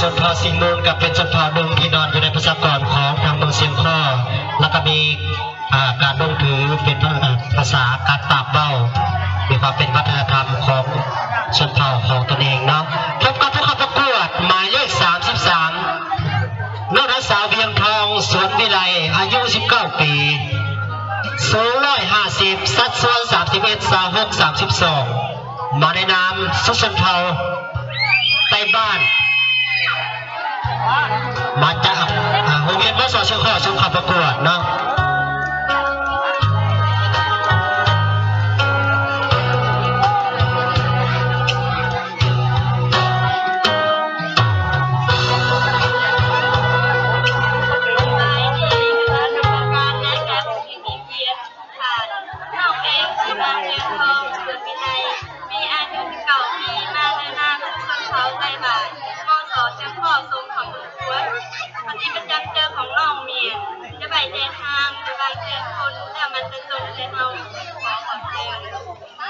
ຊົນເຜົ່າຊິງມູນກໍເປັນຊົນເຜົ່າໜຶ່ງທີ່ນອນຢູ່ໃນປະຊາກອນຂອງທາງເມືອງຊຽງຄໍ່ ແລ້ວກໍມີ ອ່າ ການລົງຖືເປັນພາ ພາສາ ການປາກເວົ້າ ມີຄວາມເປັນວັດທະນະທຳຂອງຊົນເຜົ່າຂອງຕົນເອງເນາະ. ພົບກັບຜູ້ເຂົ້າປະກວດໝາຍເລກສາມສິບສາມ ນ້ອງນາງສາວ ວຽງທອງ ສວນວິໄລ ອາຍຸສິບເກົ້າປີ ສູງຮ້ອຍຫ້າສິບ ສັດສ່ວນສາມສິບເອັດ ຊາວຫົກ ສາມສິບສອງ ມາໃນນາມສຸຊົນເຜົ່າ ໄຕ້ບ້ານ ມາຈາກ ອ່າ ໂຮງຮຽນ ມສ ຊຽງຄໍ່ ສົ່ງເຂົ້າປະກວດເນາະ. ຂ້າ ນ້ອງເອງ ຊື່ນາງ ວຽງທອງ ເກີດວິໄລ ມີອາຍຸສິບເກົ້າປີ ມາໃນນາມຊົນເຜົ່າໄຕ້ບ້ານ ມສ ຊຽງຄໍ່ ສົ່ງເຂົ້າປະກວດ. ປະຕິປະຈຳໃຈຂອງນ້ອງແມ່ນ ຈະໄຫວ້ແຈກຫາງ ຈະບາງແຈກຄົນ ແລ້ວມັນຈະຕົກໃສ່ເຮົາ. ຂໍຂອບໃຈ. ຂໍ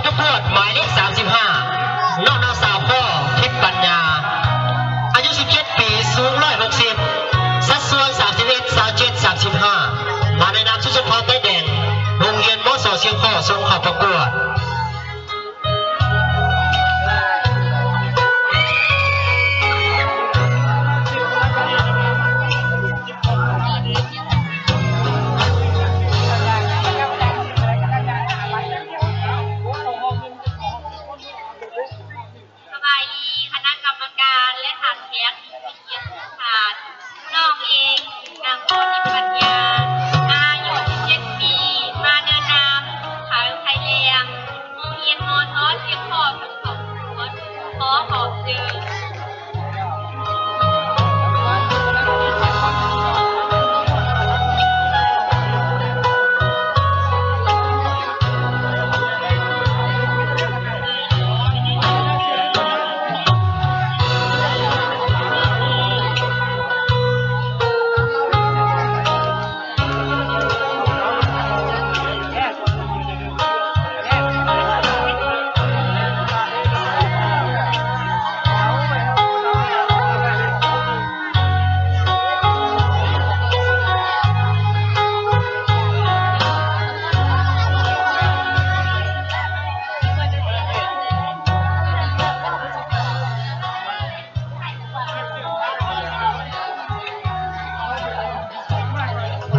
ປະກວດໝາຍເລກສາມສິບຫ້າ ນ້ອງນາງສາວ ພໍ ທິບປັນຍາ ອາຍຸສິບເຈັດປີ ສູງຮ້ອຍຫົກສິບ ສັດສ່ວນສາມສິບເອັດ ຊາວເຈັດ ສາມສິບຫ້າ ມາໃນນາມຊຸດສົມເຜົ່າໄຕແດງ ໂຮງຮຽນ ມສ ຊຽງຄໍ້ ສົ່ງເຂົ້າປະກວດ. ສະບາຍດີ ຄະນະກຳມະການ ແລະ ທ່ານແຂກທີ່ເປັນກຽດທຸກທ່ານ. ນ້ອງເອງ ນາງ ໂພທິດປັນຍາ ອາຍຸສິບເຈັດປີ ມາໃນນາມ ຂາວໄຂ່ແດງ ໂຮງຮຽນ ມສ ຊຽງຄໍ້ ສົງເຂົ້າປະກວດ ຂໍຂອບໃຈ.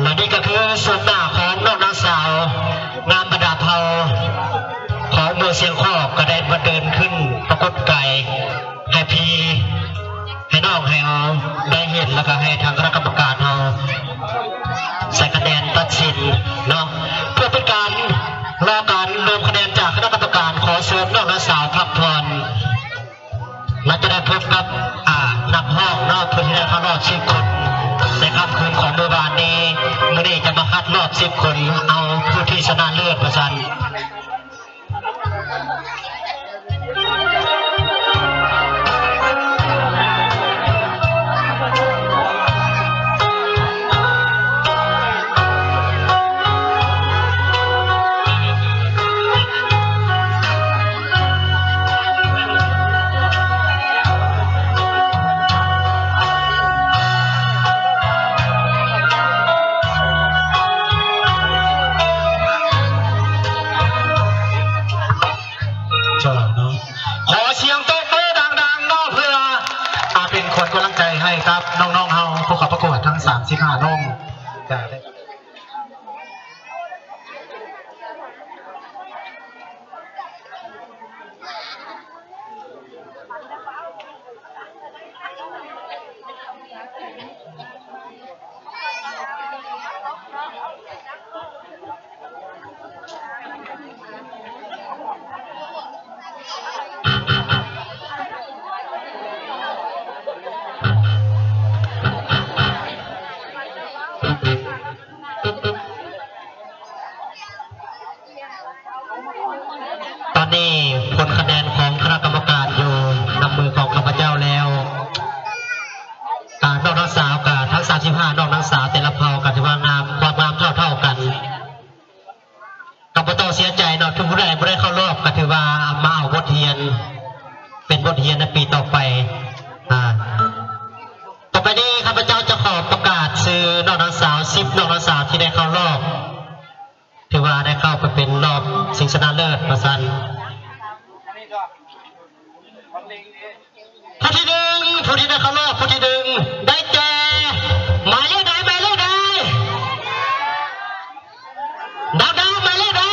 ແລະນີ້ກໍຄືໂສມໜ້າຂອງນ້ອງນາງສາວງາມບັນດາເຜົ່າຂອງເມືອງຊຽງຄໍ້ ກໍໄດ້ມາເດີນຂຶ້ນປາກົດກາຍໃຫ້ພີ່ໃຫ້ນ້ອງໃຫ້ເຮົາໄດ້ເຫັນ ແລ້ວກໍໃຫ້ທາງຄະນະກຳມະການເຮົາໃສ່ຄະແນນຕັດສິນເນາະ ເພື່ອເປັນການລໍການລວມຄະແນນຈາກຄະນະກຳມະການ. ຂໍເຊີນນ້ອງນາງສາວພັກຜ່ອນ. ແລະຈະໄດ້ພົບກັບ ອ່າ ນັກຮ້ອງເນາະ ເພິ່ນທີ່ໄດ້ເຂົ້າຮອບສິບຄົນໃນຄ່ຳຄືນຂອງມື້ວານນີ້. ມື້ນີ້ຈະມາຄັດຮອບສິບຄົນ ເອົາຜູ້ທີ່ຊະນະເລີດວ່າຊັ້ນ. ເຈົ້າເນາະ ຂໍສຽງຕົບມືດັງໆເນາະ ເພື່ອ ອ່າ ເປັນຂວັນກຳລັງໃຈໃຫ້ກັບນ້ອງໆເຮົາ ຜູ້ເຂົ້າປະກວດທັງສາມສິບຫ້ານ້ອງ. ຕອນນີ້ຜົນຄະແນນຂອງຄະນະກຳມະການຢູ່ນຳມືຂອງຂ້າພະເຈົ້າແລ້ວ. ອ່າ ນ້ອງນາງສາວກະ ທັງສາມສິບຫ້ານ້ອງນາງສາວແຕ່ລະເຜົ່າກະຖືວ່າງາມ ຄວາມງາມເທົ່າໆກັນ. ກະບໍ່ຕ້ອງເສຍໃຈເນາະ ທຸກຜູ້ໃດບໍ່ໄດ້ເຂົ້າຮອບກະຖືວ່າມາເອົາບົດຮຽນ ເປັນບົດຮຽນໃນປີຕໍ່ໄປ. ອ່າ ຕໍ່ໄປນີ້ຂ້າພະເຈົ້າຈະຂໍປະກາດຊື່ນ້ອງນາງສາວ ສິບນ້ອງນາງສາວທີ່ໄດ້ເຂົ້າຮອບ ຖືວ່າໄດ້ເຂົ້າໄປເປັນຮອບຊິງຊະນະເລີດວ່າຊັ້ນ. ຜູ້ທີໜຶ່ງ ຜູ້ທີ່ໄດ້ເຂົ້າຮອບຜູ້ທີໜຶ່ງ ໄດ້ແກ່ ໝາຍເລກໃດ ໝາຍເລກໃດ ດາວໆ ໝາຍເລກໃດ?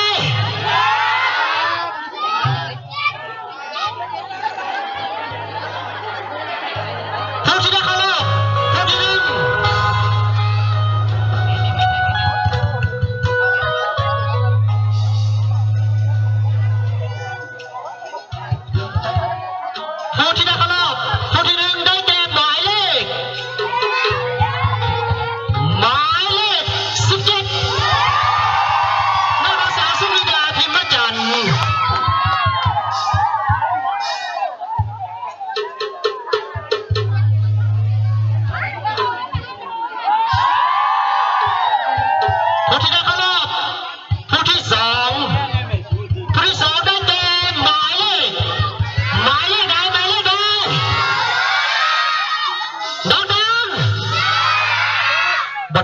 ຜູ້ທີ່ໄດ້ເຂົ້າຮອບຜູ້ທີໜຶ່ງ ຜູ້ທີ່ໄດ້ເຂົ້າຮອບຜູ້ທີໜຶ່ງ ໄດ້ແກ່ໝາຍເລກ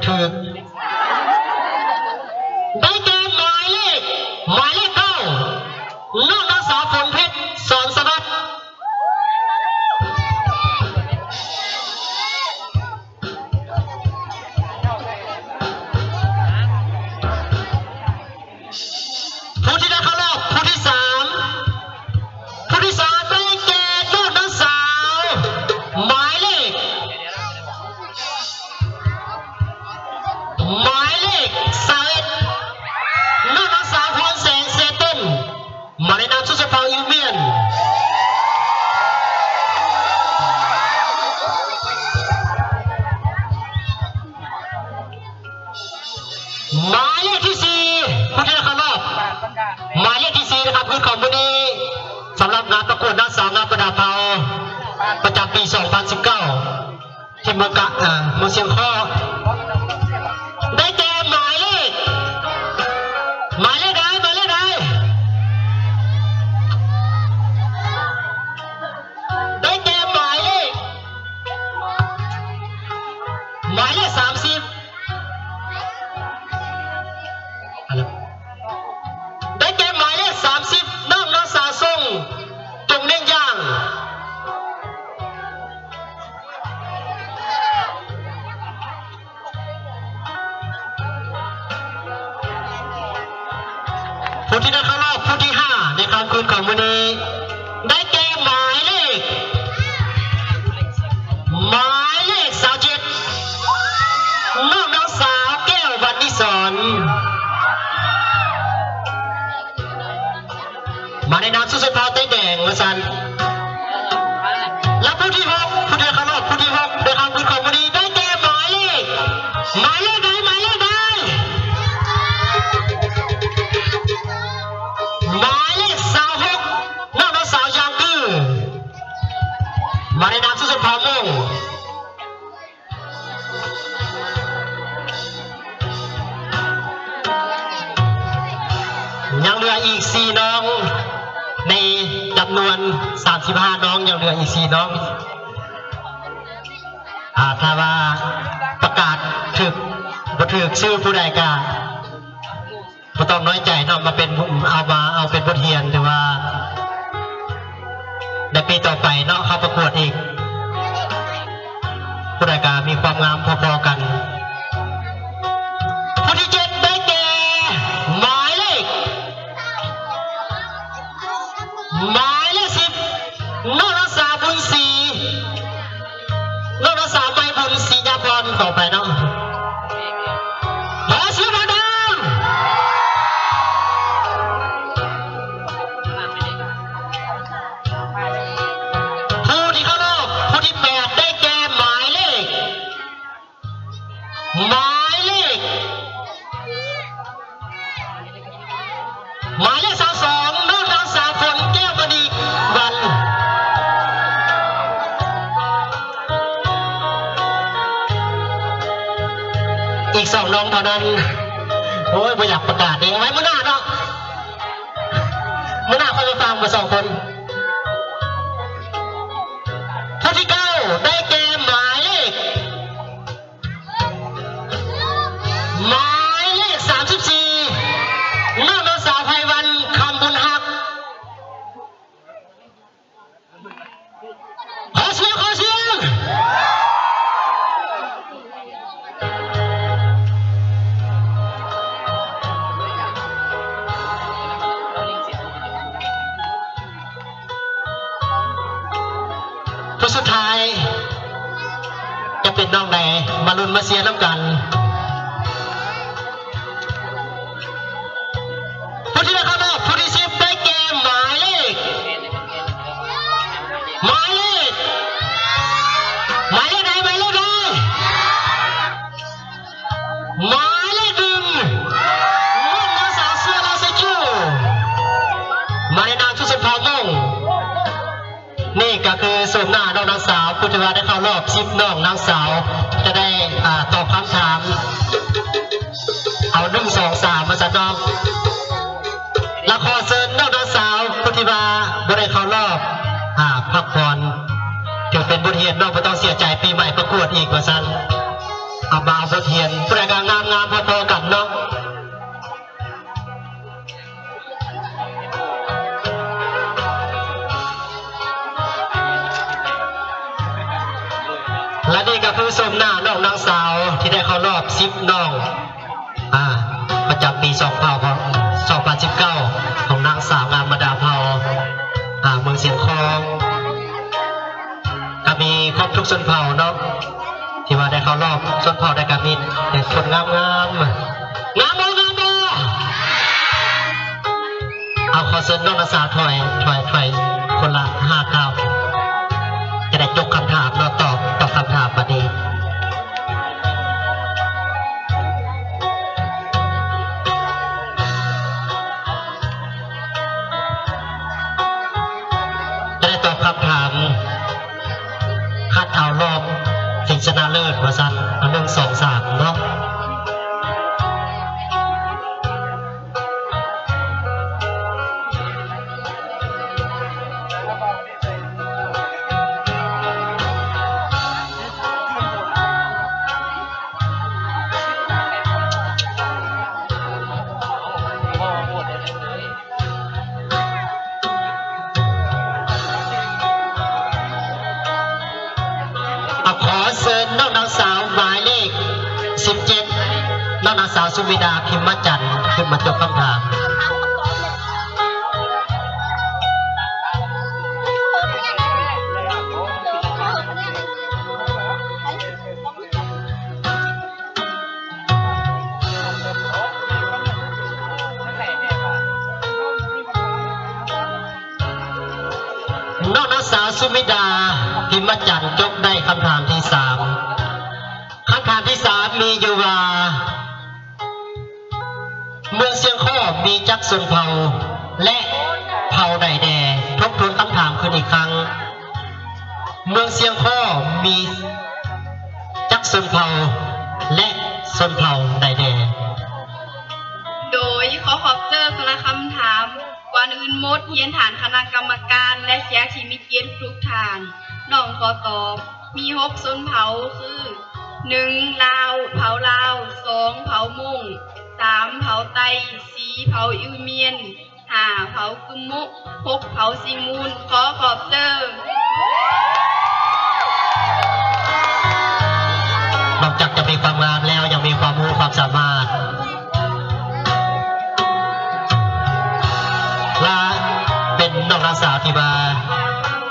ຖືກ ໄດ້ແກ່ໝາຍເລກ ໝາຍເລກເກົ້າ ນ້ອງນາງສາວ ຝົນເພັດ ສອນສະຫວັດ. ຜູ້ທີ່ໄດ້ເຂົ້າຮອບຜູ້ທີສາມ ຜູ້ທີສາມໄດ້ແກ່ນ້ອງນາງສາວ ໝາຍເລກ ໝາຍເລກຊາວເອັດ ນ້ອງນາງສາວ ພອນແສງ ເຊເຕັນ ມາໃນນາມຊຸດຊົນເຜົ່າອິວມຽນ. ໝາຍເລກທີສີ່ ຜູ້ທີ່ໄດ້ເຂົ້າຮອບ ໝາຍເລກທີສີ່ນະຄັບ ຄືຂອງມື້ນີ້ ສຳລັບງານປະກວດນາງສາວງາມບັນດາເຜົ່າ ປະຈຳປີສອງພັນສິບເກົ້າ ທີ່ເມືອງກະ ເອີ ເມືອງຊຽງຄໍ້ ໄດ້ແກ່ໝາຍເລກ ໝາຍເລກໃດ ໝາຍເລກໃດ ໄດ້ແກ່ໝາຍເລກ ໝາຍເລກສາມສິບ ໄດ້ແກ່ໝາຍເລກສາມສິບ ນ້ອງນາງສາວ ຊົງ ຈົງເມັງຢ່າງ. ຜູ້ທີ່ໄດ້ເຂົ້າຮອບຜູ້ທີຫ້າ ໃນຄ່ຳຄືນຂອງມື້ນີ້ ໄດ້ແກ່ໝາຍເລກ ໝາຍເລກຊາວເຈັດ ນ້ອງນາງສາວ ແກ້ວ ວັນນິສອນ. ມາໃນນາມຊຸດຊົນເຜົ່າໄຕແດງວ່າຊັ້ນ ແລະ ຜູ້ທີຫົກ ຜູ້ທີ່ເຂົ້າຮອບຜູ້ທີຫົກ ໃນຄ່ຳຄືນຂອງມື້ນີ້ ໄດ້ແກ່ໝາຍເລກ ໝາຍເລກໃດ ໝາຍເລກໃດ ໝາຍເລກຊາວຫົກ ນ້ອງນາງສາວ ຢາງກື ມາໃນນາມຊຸດຊົນເຜົ່າມົ້ງ. ຍັງເຫຼືອອີກສີ່ນ້ອງ ໃນຈຳນວນສາມສິບຫ້ານ້ອງ ຍັງເຫຼືອອີກສີ່ນ້ອງ. ອາ ຖ້າວ່າປະກາດຖືກ ບໍ່ຖືກຊື່ຜູ້ໃດກະ ບໍ່ຕ້ອງນ້ອຍໃຈເນາະ ມາເປັນ ເອົາມາ ເອົາເປັນບົດຮຽນ ຖືວ່າໃນປີຕໍ່ໄປເນາະ ເຮົາປະກວດອີກ ຜູ້ໃດກະມີຄວາມງາມພໍໆກັນ. ຜູ້ທີເຈັດໄດ້ແກ່ ໝາຍເລກ ໝາຍເລກສິບ ນ້ອງນາງສາວ ບຸນສີ ນ້ອງນາງສາວ ໄມບຸນ ສີຍາພອນ ຂໍອະໄພເນາະ. ຂໍສຽງດັງໆ. ຜູ້ທີ່ເຂົ້າຮອບຜູ້ທີແປດ ໄດ້ແກ່ໝາຍເລກ ໝາຍເລກ ໝາຍເລກຊາວສອງ ນ້ອງນາງສາວ ຝົນ ແກ້ວມະນີວັນ. ອີກສອງນ້ອງເທົ່ານັ້ນ. ໂອ້ຍ ບໍ່ຢາກປະກາດເດ້ ເອົາໄວ້ມື້ໜ້າເນາະ ມື້ໜ້າຄ່ອຍມາຟັງເບິ່ງສອງຄົນ. ຜູ້ທີເກົ້າ ໄດ້ແກ່ໝາຍເລກ ໝາຍເລກສາມສິບສີ່ ນ້ອງນາງສາວ ໄພວັນ ຄຳບຸນຮັກ. ຂໍສຽງ ຂໍສຽງ. ຜູ້ສຸດທ້າຍຈະເປັນນ້ອງໃດ ມາລຸ້ນມາເຊຍນຳກັນ. ຜູ້ທີ່ໄດ້ເຂົ້າຮອບຜູ້ທີສິບ ໄດ້ແກ່ໝາຍເລກ ໝາຍເລກ ໝາຍເລກໃດ ໝາຍເລກໃດ? ໝາຍເລກໜຶ່ງ ນ້ອງນາງສາວ ເຊືອລາເຊຈູ ມາໃນນາມຊຸດຊົນເຜົ່າມົ້ງ. ນີ້ກໍຄືໂສມໜ້ານ້ອງນາງສາວ ຜູ້ທີ່ວ່າໄດ້ເຂົ້າຮອບສິບນ້ອງນາງສາວ ຈະໄດ້ ອາ ຕອບຄຳຖາມ ເອົາໜຶ່ງ ສອງ ສາມ ວ່າຊັ້ນເນາະ. ລະຂໍເຊີນນ້ອງນາງສາວຜູ້ທີ່ວ່າບໍ່ໄດ້ເຂົ້າຮອບ ອາ ພັກຜ່ອນ ຖືເປັນບົດຮຽນ ນ້ອງບໍ່ຕ້ອງເສຍໃຈ ປີໃໝ່ປະກວດອີກ ວ່າຊັ້ນ. ເອົາມາບົດຮຽນ ຜູ້ໃດກໍງາມໆພໍໆກັນເນາະ. ແລະນີ້ກໍຄືຊົມໜ້ານ້ອງນາງສາວທີ່ໄດ້ເຂົ້າຮອບສິບນ້ອງ ອາ ປະຈຳປີສອງພັນ ສອງພັນສິບເກົ້າ ຂອງນາງສາວງາມບັນດາເຜົ່າ ອາ ເມືອງຊຽງຂອງ. ກໍມີຄົບທຸກຊົນເຜົ່າເນາະ ທີ່ວ່າໄດ້ເຂົ້າຮອບ ຊົນເຜົ່າໃດກໍມີແຕ່ຄົນງາມໆ ງາມບໍ່ ງາມບໍ່? ເອົາ ຂໍເຊີນນ້ອງນາສາວຖອຍ ຖອຍ ຖອຍຄົນລະຫ້າກ້າວ ຈະໄດ້ຈົບຄຳຖາມເນາະ ຕອບ ຕອບຄຳຖາມບັດນີ້. ຈະໄດ້ຕອບຄຳຖາມ ຄັດເອົາຮອບຊິງຊະນະເລີດວ່າຊັ້ນ ເອົາ ໜຶ່ງ ສອງ ສາມ ເນາະ. ຂໍເຊີນນ້ອງນາງສາວໝາຍເລກສິບເຈັດ ນ້ອງນາງສາວສຸວິດາ ພິມມະຈັນ ຂຶ້ນມາຈົບຄຳຖາມ. ນ້ອງນາງສາວສຸມິດາ ພິມມະຈັນ ຈົບໄດ້ຄຳຖາມທີສາມ. ຄຳຖາມທີສາມມີຢູ່ວ່າ ເມືອງຊຽງຄໍ້ມີຈັກຊົນເຜົ່າ ແລະ ເຜົ່າໃດແດ່? ທົບທວນຄຳຖາມຄືນອີກຄັ້ງ. ເມືອງຊຽງຄໍ້ມີຈັກຊົນເຜົ່າ ແລະ ຊົນເຜົ່າໃດແດ່? ໂດຍ ຂໍຂອບໃຈສຳລັບຄຳຖາມ. ກ່ອນອື່ນໝົດ ຮຽນທ່ານຄະນະກຳມະການ ແລະ ແຂກທີ່ມີກຽດທຸກທ່ານ, ນ້ອງຂໍຕອບ ມີຫົກຊົນເຜົ່າຄື ໜຶ່ງ ລາວ ເຜົ່າລາວ, ສອງ ເຜົ່າມົ້ງ, ສາມ ເຜົ່າໄຕ, ສີ່ ເຜົ່າອິວມຽນ, ຫ້າ ເຜົ່າກຶມໂມະ, ຫົກ ເຜົ່າຊີມູນ. ຂໍຂອບໃຈ. ນອກຈາກຈະມີຄວາມງາມແລ້ວ ຍັງມີຄວາມຮູ້ຄວາມສາມາດ ລະເປັນນ້ອງນາງສາວທີ່ວ່າ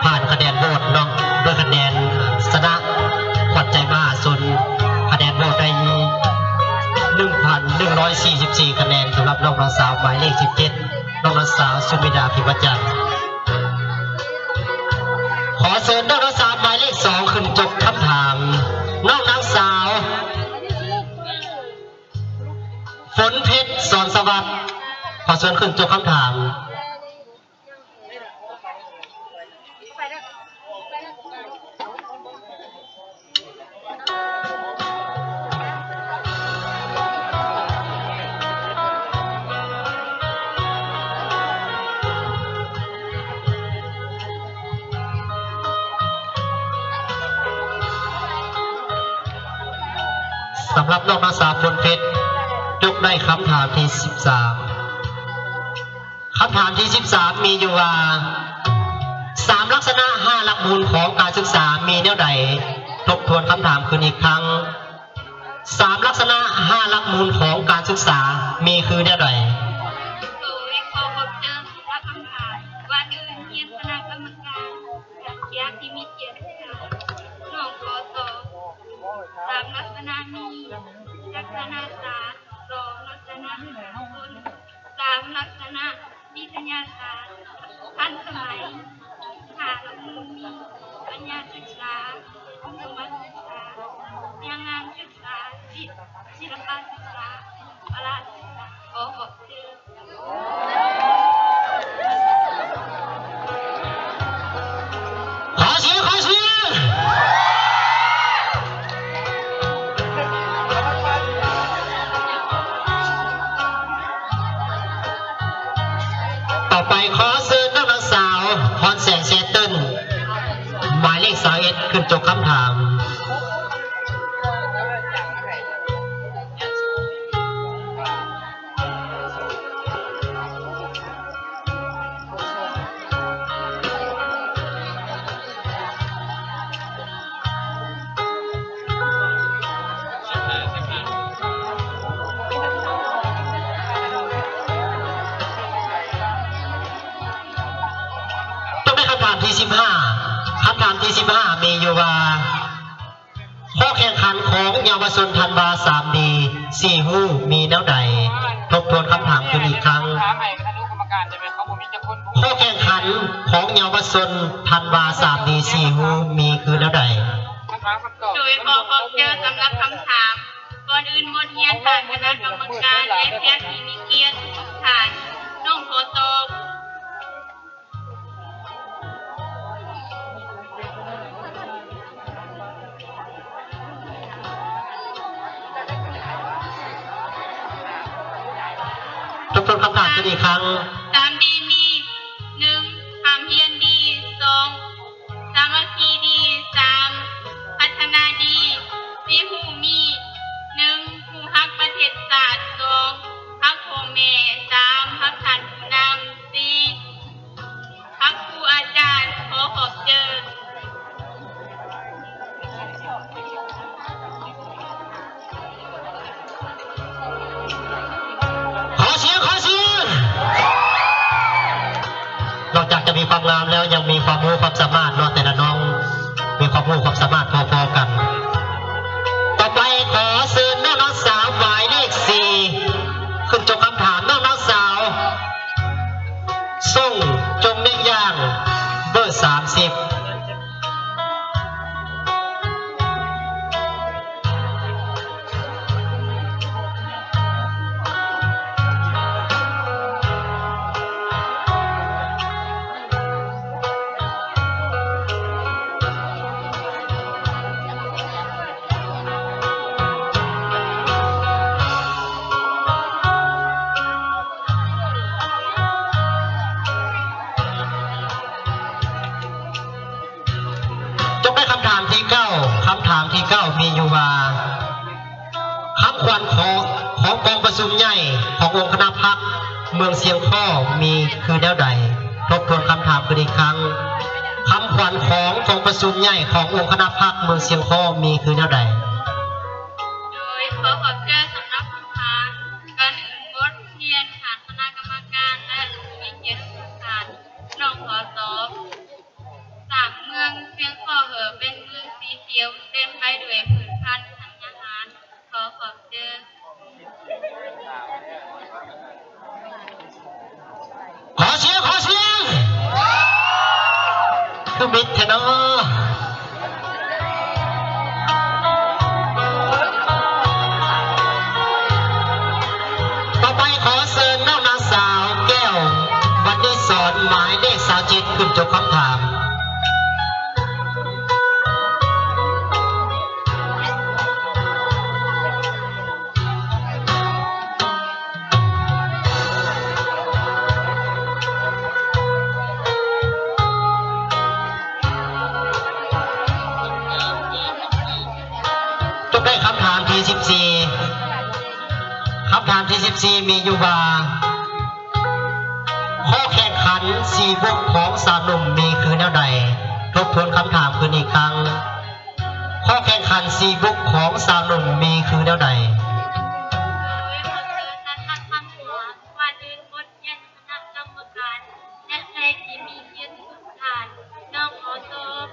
ຜ່ານຄະແນນໂຫວດເນາະ ດ້ວຍຄະແນນຊະນະຂວັນໃຈມະຫາຊົນ ຄະແນນໂຫວດໄດ້ໜຶ່ງພັນໜຶ່ງຮ້ອຍສີ່ສິບສີ່ຄະແນນ ສຳລັບນ້ອງນາງສາວໝາຍເລກສິບເຈັດ ນ້ອງນາງສາວສຸມິດາ ພິມມະຈັນ. ຂໍເຊີນນ້ອງນາງສາວໝາຍເລກສອງຂຶ້ນຈົບຄຳຖາມ ນ້ອງນາງສາວ ຝົນເພັດ ສອນສະຫວັດ ຂໍເຊີນຂຶ້ນຈົບຄຳຖາມ. ສຳລັບນ້ອງນາງສາວຝົນເພັດ ຈົບໄດ້ຄຳຖາມທີສິບສາມ. ຄຳຖາມທີສິບສາມມີຢູ່ວ່າ ສາມລັກສະນະ ຫ້າຫຼັກມູນຂອງການສຶກສາມີແນວໃດ? ທົບທວນຄຳຖາມຄືນອີກຄັ້ງ. ສາມລັກສະນະ ຫ້າຫຼັກມູນຂອງການສຶກສາມີຄືແນວໃດ? ໂດຍ ຂໍຂອບໃຈສຳລັບຄຳຖາມ. ກ່ອນອື່ນຮຽນຄະນະກຳມະການ ແລະ ແຂກທີ່ມີກຽດທຸກທ່ານ, ນ້ອງຂໍຕອບ ສາມລັກສະນະມີ ລັກສະນະສາດ, ສອງລັກສະນະສາກົນ, ສາມລັກສະນະວິທະຍາສາດທັນສະໄໝ, ຫ້າຫຼັກມູນມີ ປັນຍາສຶກສາ, ອຸດົມມະສຶກສາ, ແຮງງານສຶກສາ, ສິລະປະສຶກສາ, ພະລາສຶກສາ. ຂໍຂອບໃຈ. ຂໍສຽງ ຂໍສຽງ. ຕໍ່ໄປຂໍເຊີນນ້ອງນາງສາວ ພອນແສງ ແຊເຕີນ ໝາຍເລກຊາວເອັດ ຂຶ້ນຈົບຄຳຖາມ. ຖາມທີສິບຫ້າ ຄຳຖາມທີສິບຫ້າມີຢູ່ວ່າ ຂໍ້ແຂ່ງຂັນຂອງເຍົາວະຊົນທັນວາສາມດີສີ່ຮູ້ມີແນວໃດ? ທົບທວນຄຳຖາມຄືນອີກຄັ້ງ. ຂໍ້ແຂ່ງຂັນຂອງເຍົາວະຊົນທັນວາສາມດີສີ່ຮູ້ມີຄືແນວໃດ? ໂດຍ ຂໍຂອບໃຈສຳລັບຄຳຖາມ. ກ່ອນອື່ນໝົດຮຽນທ່ານຄະນະກຳມະການ ແລະ ແຂກທີ່ມີກຽດທຸກໆທ່ານ, ນ້ອງຂໍຕອບ. ທົບທວນຄຳຖາມຄືນອີກຄັ້ງ. ສາມດີມີ ໜຶ່ງ ຮ່ຳຮຽນດີ, ສອງ ສາມັກຄີດີ, ສາມ ພັດທະນາດີ, ສີ່ຮູ້ມີ ໜຶ່ງ ຮູ້ຮັກປະເທດຊາດ, ສອງ ຮັກພໍ່ແມ່, ສາມ ຮັກທ່ານຜູ້ນຳ, ສີ່ ຮັກຄູອາຈານ. ຂໍຂອບໃຈ. ຂໍສຽງ ຂໍສຽງ. ນອກຈາກຈະມີຄວາມງາມແລ້ວ ຍັງມີຄວາມຮູ້ຄວາມສາມາດເນາະ, ແຕ່ລະນ້ອງມີຄວາມຮູ້ຄວາມສາມາດພໍໆກັນ. ຕໍ່ໄປຂໍເຊີນນ້ອງນາງສາວໝາຍເລກສີ່ ຂຶ້ນຈົບຄຳຖາມ. ນ້ອງນາງສາວ ຊົງ ຈົງເມັງຢ່າງ ເບີສາມສິບ. ຈົບໄປຄຳຖາມທີເກົ້າ. ຄຳຖາມທີເກົ້າມີຢູ່ວ່າ ຄຳຂວັນຂອງ ຂອງກອງປະຊຸມໃຫຍ່ຂອງອົງຄະນະພັກເມືອງຊຽງຄໍ້ມີຄືແນວໃດ? ທົບທວນຄຳຖາມຄືນອີກຄັ້ງ. ຄຳຂວັນຂອງກອງປະຊຸມໃຫຍ່ຂອງອົງຄະນະພັກເມືອງຊຽງຄໍ້ມີຄືແນວໃດ? ໂດຍ ຂໍຂອບໃຈສຳລັບຄຳຖາມ. ກ່ອນອື່ນໝົດຮຽນທ່ານຄະນະກຳມະການ ແລະ ຜູ້ມີກຽດທຸກທ່ານ, ນ້ອງຂໍຕອບ. ສ້າງເມືອງຊຽງຄໍ້ເຫີເປັນເມືອງສີຂຽວ ເຕັມໄປດ້ວຍພືດພັນທັນຍາຫານ. ຂໍຂອບໃຈ. ຂໍສຽງ ຂໍສຽງ. ຄືມິດແທ້ເນາະ. ຕໍ່ໄປຂໍເຊີນນ້ອງນາງສາວ ແກ້ວ ວັນນີສອນ ໝາຍເລກຊາວເຈັດ ຂຶ້ນຈົບຄຳຖາມ. ຈົບໄດ້ຄຳຖາມທີສິບສີ່. ຄຳຖາມທີສິບສີ່ມີຢູ່ວ່າ ຂໍ້ແຂ່ງຂັນສີ່ບຸກຂອງຊາວໜຸ່ມມີຄືແນວໃດ? ທົບທວນຄຳຖາມຄືນອີກຄັ້ງ. ຂໍ້ແຂ່ງຂັນສີ່ບຸກຂອງຊາວໜຸ່ມມີຄືແນວໃດ? ໂດຍ ຂໍເຊີນທ່ານ ທ່ານ ທ່ານ ວ່າ ວ່າຕື່ນບົດຮຽນຄະນະກຳມະການ ແລະ ແຂກທີ່ມີກຽດທຸກທ່ານ. ນ້ອງຂໍຕອບ.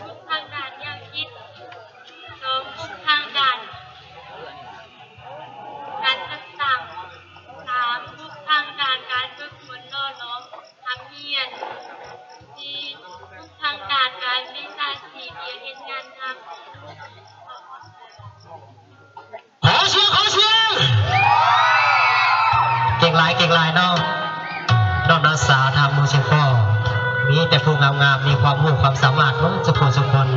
ບຸກທາງດ້ານແນວຄິດ, ສອງ ບຸກທາງດ້ານການຈັດຕັ້ງ, ສາມ ບຸກທາງດ້ານການຝຶກຝົນຫຼໍ່ຫຼອມນັກຮຽນ, ສີ່ ບຸກທາງດ້ານການວິຊາຊີບ ວຽກເຮັດງານທຳ. ຂໍສຽງ ຂໍສຽງ. ເກັ່ງຫຼາຍ ເກັ່ງຫຼາຍເນາະ. ນ້ອງນາງສາວທາງເມືອງຊຽງຄໍ້ ມີແຕ່ຜູ້ງາມໆ ມີຄວາມຮູ້ຄວາມສາມາດເບິດສູ່ຜູ້ສູ່ຄົນ.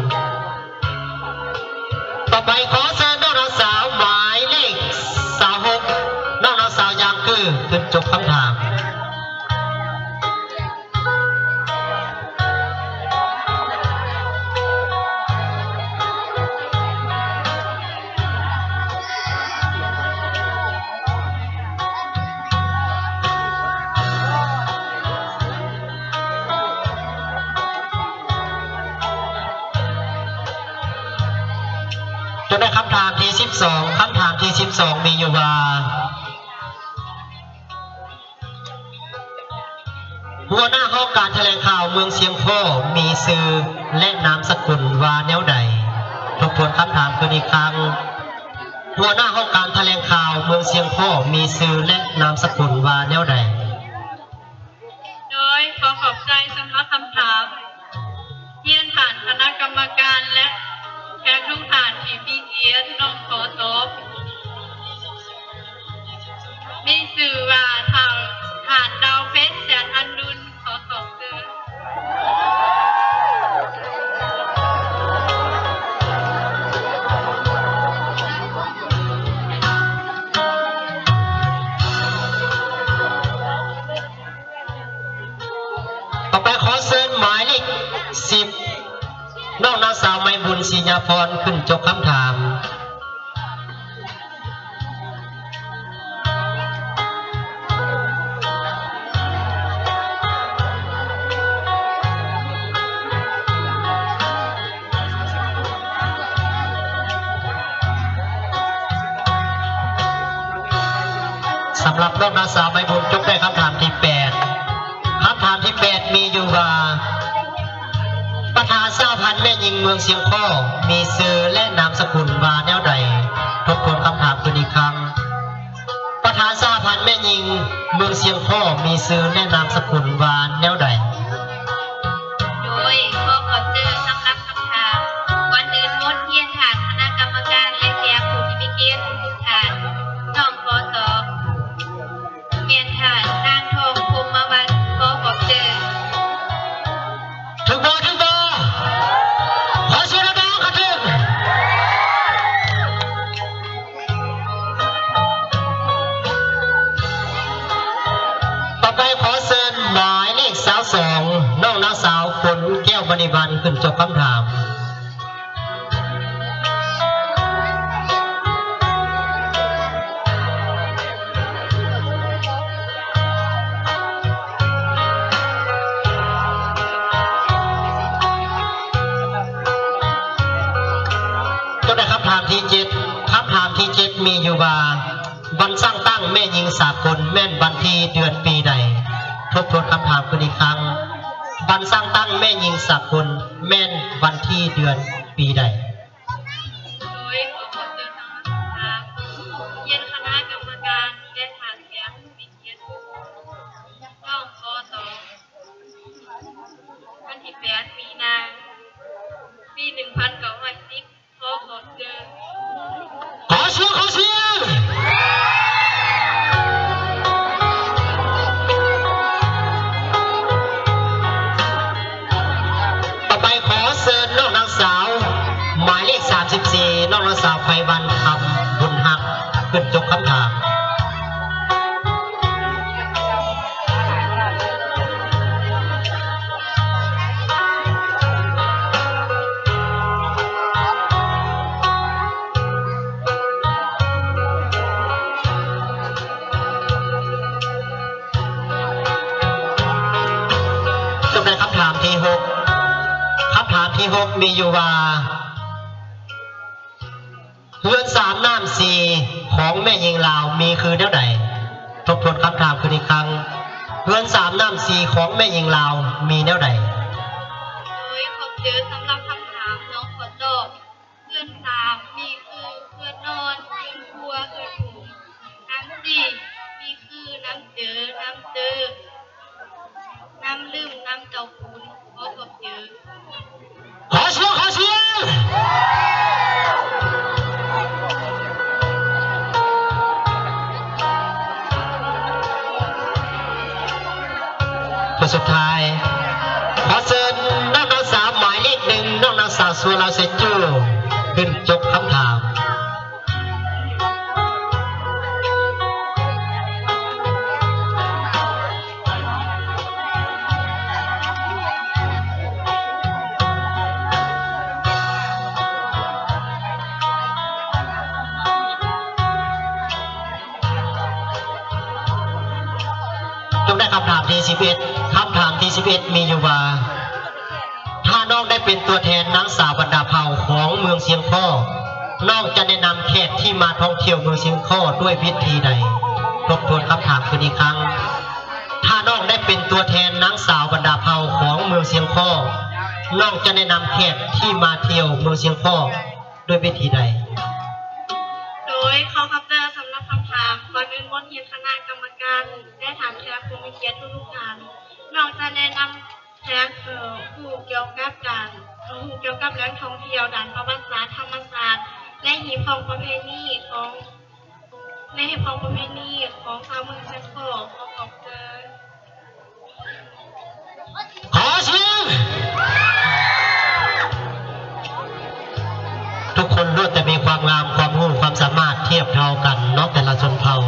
ຕໍ່ໄປຂໍເຊີນນ້ອງນາງສາວໝາຍເລກຊາວຫົກ ນ້ອງນາງສາວຢາງກື ຂຶ້ນຈົບຄຳຖາມ. ຈົນໄດ້ຄຳຖາມທີສິບສອງ. ຄຳຖາມທີສິບສອງມີຢູ່ວ່າ ຫົວໜ້າຫ້ອງການຖະແຫຼງຂ່າວເມືອງຊຽງຄໍ້ມີຊື່ ແລະ ນາມສະກຸນວ່າແນວໃດ? ທົບທວນຄຳຖາມຄືນອີກຄັ້ງ. ຫົວໜ້າຫ້ອງການຖະແຫຼງຂ່າວເມືອງຊຽງຄໍ້ມີຊື່ ແລະ ນາມສະກຸນວ່າແນວໃດ? ໂດຍ ຂໍຂອບໃຈສຳລັບຄຳຖາມ. ຮຽນທ່ານຄະນະກຳມະການ ແລະ ແຂກທຸກທ່ານທີ່ມີກຽດ, ນ້ອງຂໍຕອບ ມີຊື່ວ່າ ທ່ານ ທ່ານ ດາວເພັນ ແສນອະດຸນ. ຂໍຂອບເຊີນ. ຕໍ່ໄປຂໍເຊີນໝາຍເລກສິບ ນ້ອງນາງສາວໄມບຸນ ສີຍາພອນ ຂຶ້ນຈົບຄຳຖາມ. ສຳລັບນ້ອງນາງສາວໄມບຸນ ຈົບດ້ວຍຄຳຖາມທີແປດ. ຄຳຖາມທີແປດມີຢູ່ວ່າ ປະທານສະຫະພັນແມ່ຍິງເມືອງຊຽງຄໍ້ ມີຊື່ ແລະ ນາມສະກຸນວ່າແນວໃດ? ທົບທວນຄຳຖາມຄືນອີກຄັ້ງ. ປະທານສະຫະພັນແມ່ຍິງເມືອງຊຽງຄໍ້ ມີຊື່ ແລະ ນາມສະກຸນວ່າແນວໃດ? ໂດຍ ຂໍຂອບໃຈສຳລັບຄຳຖາມ. ກ່ອນອື່ນໝົດ ຮຽນທ່ານຄະນະກຳມະການ ແລະ ແຂກຜູ້ທີ່ມີກຽດທຸກໆທ່ານ, ນ້ອງຂໍຕອບ ແມ່ນທ່ານນາງທອງ ພົມມະວັນ. ຂໍຂອບໃຈ. ຖືກບໍ່? ຖືກບໍ່? ຂໍສຽງດັງໆ ຄັນຖືກ. ຕໍ່ໄປຂໍເຊີນໝາຍເລກຊາວສອງ ນ້ອງນາງສາວ ຝົນແກ້ວມະນີວັນ ຂຶ້ນຈົບຄຳຖາມ. ຈົບໄດ້ຄຳຖາມທີເຈັດ. ຄຳຖາມທີເຈັດມີຢູ່ວ່າ ວັນສ້າງຕັ້ງແມ່ຍິງສາກົນແມ່ນວັນທີເດືອນປີໃດ? ທົບທວນຄຳຖາມຄືນອີກຄັ້ງ, ວັນສ້າງຕັ້ງແມ່ຍິງສາກົນແມ່ນວັນທີເດືອນປີໃດ? ໂດຍ ຂໍຂອບໃຈສຳລັບຄຳຖາມ. ຮຽນຄະນະກຳມະການ ແລະ ທ່ານແຂກຜູ້ມີກຽດ, ນ້ອງຂໍຕອບ ວັນທີແປດ ມີນາ ປີໜຶ່ງພັນເກົ້າຮ້ອຍສິບ. ຂໍຂອບໃຈ. ຂໍສຽງ ຂໍສຽງ. ຕໍ່ໄປຂໍເຊີນນ້ອງນາງສາວ ໝາຍເລກສາມສິບສີ່ ນ້ອງນາງສາວ ໄພວັນ ຄຳບຸນຮັກ ຂຶ້ນຈົບຄຳຖາມ. ຈົບໄດ້ຄຳຖາມທີຫົກ. ຄຳຖາມທີຫົກມີຢູ່ວ່າ ເຮືອນສາມນ້ຳສີ່ຂອງແມ່ຍິງລາວມີຄືແນວໃດ? ທົບທວນຄຳຖາມຄືນອີກຄັ້ງ, ເຮືອນສາມນ້ຳສີ່ຂອງແມ່ຍິງລາວມີແນວໃດ? ໂດຍ ຂອບໃຈສຳລັບຄຳຖາມ, ນ້ອງຂໍຕອບ ເຮືອນສາມມີຄືເຮືອນນອນ, ເຮືອນຄົວ, ເຮືອນໂຖງ. ນ້ຳສີ່ມີຄືນ້ຳເຈີ, ນ້ຳເຈີ. ນ້ຳລຶ້ມ, ນ້ຳເຕົ້າປູນ. ຂໍຂອບໃຈ. ຂໍສຽງ, ຂໍສຽງ. ຄົນສຸດທ້າຍ ຂໍເຊີນນ້ອງນາງສາວໝາຍເລກໜຶ່ງ ນ້ອງນາງສາວ ສຸວະລາ ເຊຈູ ຂຶ້ນຈົບຄຳຖາມ. ຈົງໄດ້ຄຳຖາມທີສິບເອັດ. ຄຳຖາມທີສິບເອັດມີຢູ່ວ່າ ຖ້ານ້ອງໄດ້ເປັນຕົວແທນນາງສາວບັນດາເຜົ່າຂອງເມືອງຊຽງຄໍ້, ນ້ອງຈະແນະນຳແຂກທີ່ມາທ່ອງທ່ຽວເມືອງຊຽງຄໍ້ດ້ວຍວິທີໃດ? ທົບທວນຄຳຖາມຄືນອີກຄັ້ງ, ຖ້ານ້ອງໄດ້ເປັນຕົວ ແທນນາງສາວບັນດາເຜົ່າຂອງເມືອງຊຽງຄໍ້, ນ້ອງຈະແນະນຳແຂກທີ່ມາທ່ຽວເມືອງຊຽງຄໍ້ດ້ວຍວິທີໃດ? ໂດຍ ຂໍຂອບໃຈສຳລັບຄຳຖາມ. ກ່ອນອື່ນໝົດ ຮຽນຄະນະກຳມະການ ແລະ ທ່ານແຂກຜູ້ມີກຽດທຸກໆທ່ານ, ນ້ອງຈະແນະນຳ ແຂກ ເອີ ຮູ້ກ່ຽວກັບການ ຮູ້ກ່ຽວກັບແຫຼ່ງທ່ອງທ່ຽວດ້ານປະຫວັດສາດ, ທຳມະຊາດ ແລະ ຮີດຄອງປະເພນີຂອງ ແລະ ຮີດຄອງປະເພນີຂອງຊາວເມືອງຊຽງຄໍ້. ຂໍຂອບໃຈ. ຂໍສຽງ! ທຸກຄົນລ້ວນແຕ່ມີຄວາມງາມ, ຄວາມຮູ້, ຄວາມສາມາດທຽບເທົ່າກັນເນາະ ແຕ່ລະຊົນເຜົ່າ.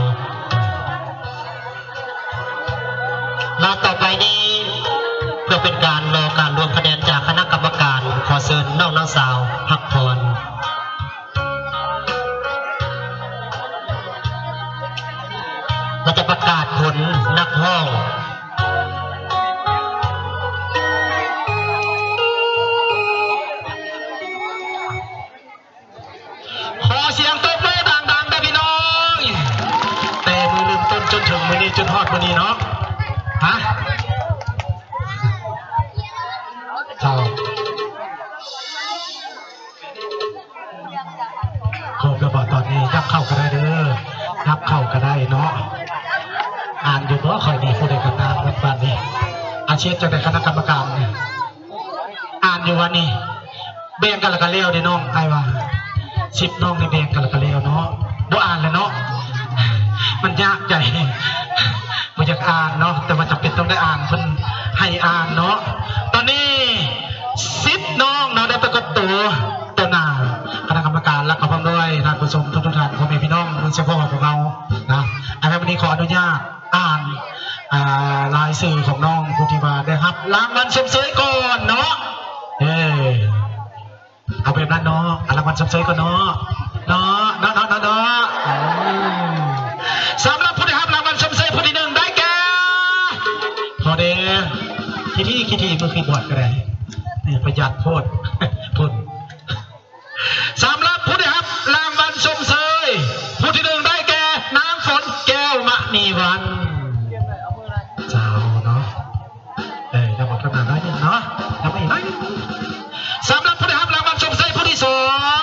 ລະຕໍ່ໄປນີ້ ເພື່ອເປັນການລໍການລວມຄະແນນຈາກຄະນະກຳມະການ, ຂໍເຊີນນ້ອງນາງສາວພັກຜ່ອນ. ເຮົາຈະປະກາດຜົນນັກຮ້ອງ. ຂໍສຽງຕົບມືດັງໆ ເດີພີ່ນ້ອງ ແຕ່ມື້ເລີ່ມຕົ້ນຈົນເຖິງມື້ນີ້ ຈົນຮອດມື້ນີ້ເນາະ. ຮະ? ເຈົ້າ. ຄົບແລ້ວບໍ່? ຕອນນີ້ນັບເຂົ້າກໍໄດ້ເດີ ນັບເຂົ້າກໍໄດ້ເນາະ. ອ່ານຢູ່ບໍ່? ຂ້ອຍນີ້ຜູ້ໃດກໍຕາມເບິດບາດນີ້. ອາ ຊິເຮັດຈັ່ງໃດຄະນະກຳມະການ? ອ່ານຢູ່ຫວານີ້? ແບ່ງກັນແລ້ວກໍແລ້ວເດ້ນ້ອງ. ອ້າຍວ່າສິບນ້ອງນີ້ແບ່ງກັນແລ້ວກໍແລ້ວເນາະ. ບໍ່ອ່ານແລ້ວເນາະ ມັນຍາກໃຈ. ບໍ່ຢາກອ່ານເນາະ ແຕ່ວ່າຈຳເປັນຕ້ອງໄດ້ອ່ານ ເພິ່ນໃຫ້ອ່ານເນາະ. ຕອນນີ້ສິບນ້ອງເນາະ ໄດ້ປາກົດໂຕຕໍ່ໜ້າຄະນະກຳມະການ ແລະ ກໍພ້ອມດ້ວຍທ່ານຜູ້ຊົມທຸກໆທ່ານ ພໍ່ແມ່ພີ່ນ້ອງເມືອງຊຽງຄໍ້ຂອງພວກເຮົານະ. ອັນນັ້ນ ວັນນີ້ຂໍອະນຸຍາດອ່ານ ອ່າ ລາຍຊື່ຂອງນ້ອງຜູ້ທີ່ວ່າໄດ້ຮັບລາງວັນຊົມເຊີຍກ່ອນເນາະ. ເອີ ເອົາແບບນັ້ນເນາະ ເອົາລາງວັນຊົມເຊີຍກ່ອນເນາະ ເນາະ ເນາະ ເນາະ ເນາະ ເນາະ. ອືມ ສຳລັບຜູ້ໄດ້ຮັບລາງວັນຊົມເຊີຍຜູ້ທີໜຶ່ງໄດ້ແກ່ ພໍແດ່ ຂີ້ຖີ່ ຂີ້ຖີ່ ມືຄີບວດກໍໄດ້ ປະຢັດໂພດ ພຸ້ນ. ສຳລັບຜູ້ໄດ້ຮັບລາງວັນຊົມເຊີຍຜູ້ທີໜຶ່ງໄດ້ແກ່ ນາງຝົນ ແກ້ວມະນີວັນ. ເຈົ້າເນາະ ເອີ ນຳອອກທາງໜ້າໜ້ອຍໜຶ່ງເນາະ ນຳໄປອີກໜ້ອຍໜຶ່ງ. ສຳລັບຜູ້ໄດ້ຮັບລາງວັນຊົມເຊີຍຜູ້ທີສອງ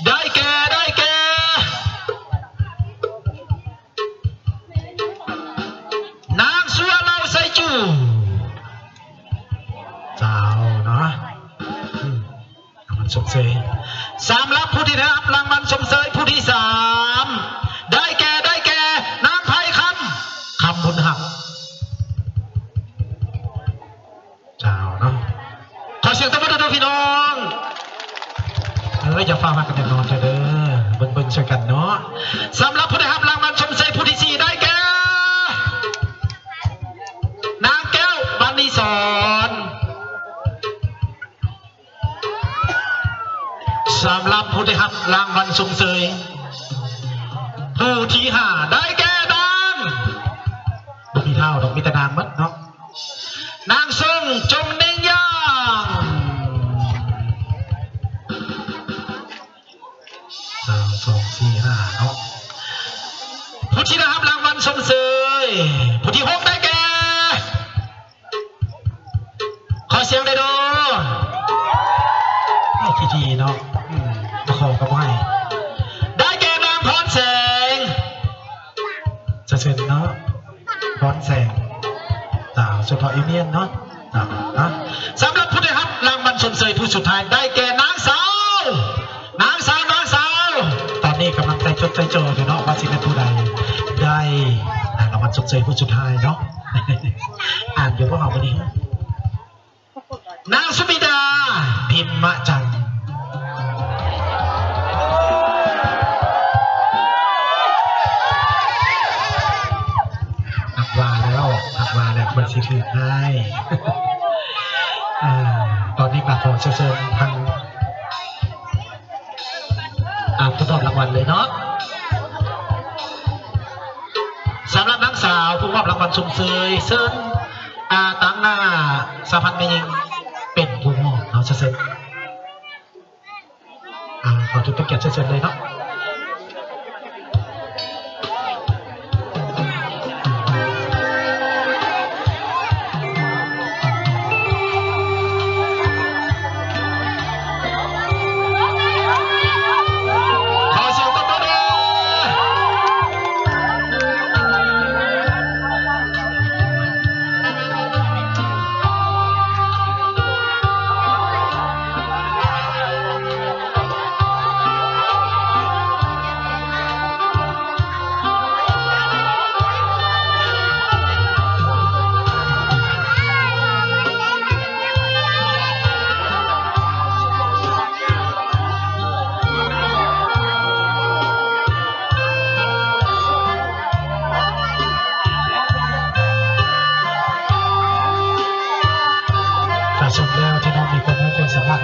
ໄດ້ແກ່ ໄດ້ແກ່ ນາງ ຊົ່ວເລົາ ໄຊຈູ. ເຈົ້າເນາະ ອືມ. ລາງວັນຊົມເຊີຍ ສຳລັບຜູ້ທີ່ໄດ້ຮັບລາງວັນຊົມເຊີຍຜູ້ທີສາມ ໄດ້ແກ່ ໄດ້ແກ່ ນາງ ໄພຄຳ ຄຳບຸນຮັກ. ເຈົ້າເນາະ ຂໍສຽງຕົບມືເດີພີ່ນ້ອງ. ເອີ ຢ່າຟ້າວພາກັນຢ່ານອນເດີ ເບິ່ງໆ ຊ່ວຍກັນເນາະ. ສຳລັບຜູ້ໄດ້ຮັບລາງວັນຊົມເຊີຍຜູ້ທີສີ່ ໄດ້ແກ່ ນາງ ແກ້ວ ບັນນີສອນ. ສຳລັບຜູ້ໄດ້ຮັບລາງວັນຊົມເຊີຍຜູ້ທີຫ້າ ໄດ້ແກ່ນາງ ບໍ່ມີທ້າວດອກ ມີແຕ່ນາງໝົດເນາະ ນາງ ຊົງ ຈົງເນັງຢາງ. ສາມ ສອງ ສີ່ ຫ້າ ເນາະ ຜູ້ທີ່ໄດ້ຮັບລາງວັນຊົມເຊີຍຜູ້ທີຫົກ ໄດ້ແກ່ ຂໍສຽງໄດ້ເດີ ໃຫ້ທີ່ດີເນາະ ອືມ ບໍ່ຂໍກໍບໍ່ໃຫ້ ໄດ້ແກ່ນາງ ພອນແສງ ຈະເຊີນເນາະ ພອນແສງ ສາວສະເພາະອີວຽນເນາະ ເນາະ ສຳລັບຜູ້ໄດ້ຮັບລາງວັນຊົມເຊີຍຜູ້ສຸດທ້າຍ ໄດ້ແກ່ນາງສາວ ນາງສາວ ນາງສາວ ຕອນນີ້ກຳລັງໃສ່ຈົດໃສ່ຈໍຢູ່ເນາະ ວ່າຊິແມ່ນຜູ້ໃດໄດ້ ອ່າ ລາງວັນຊົມເຊີຍຜູ້ສຸດທ້າຍເນາະ ອ່ານຢູ່ບໍ່ເຮົາມື້ນີ້? ນາງ ສຸມິດາ ພິມມະຈັນ. ຮັກວ່າແລ້ວ ຮັກວ່າແລ້ວ ເພິ່ນຊິຖືກໃຫ້ ອ່າ ຕອນນີ້ກໍຂໍເຊີນທາງ ອ່າ ຜູ້ມອບລາງວັນເລີຍເນາະ ສຳລັບນາງສາວຜູ້ມອບລາງວັນຊົມເຊີຍ ເຊີນ ອ່າ ຕາງໜ້າສະຫະພັນແມ່ຍິງເປັນຜູ້ມອບເນາະ ເຊີນ ອ່າ ຂໍຖືເປັນກຽດເຊີນເລີຍເນາະ. ເ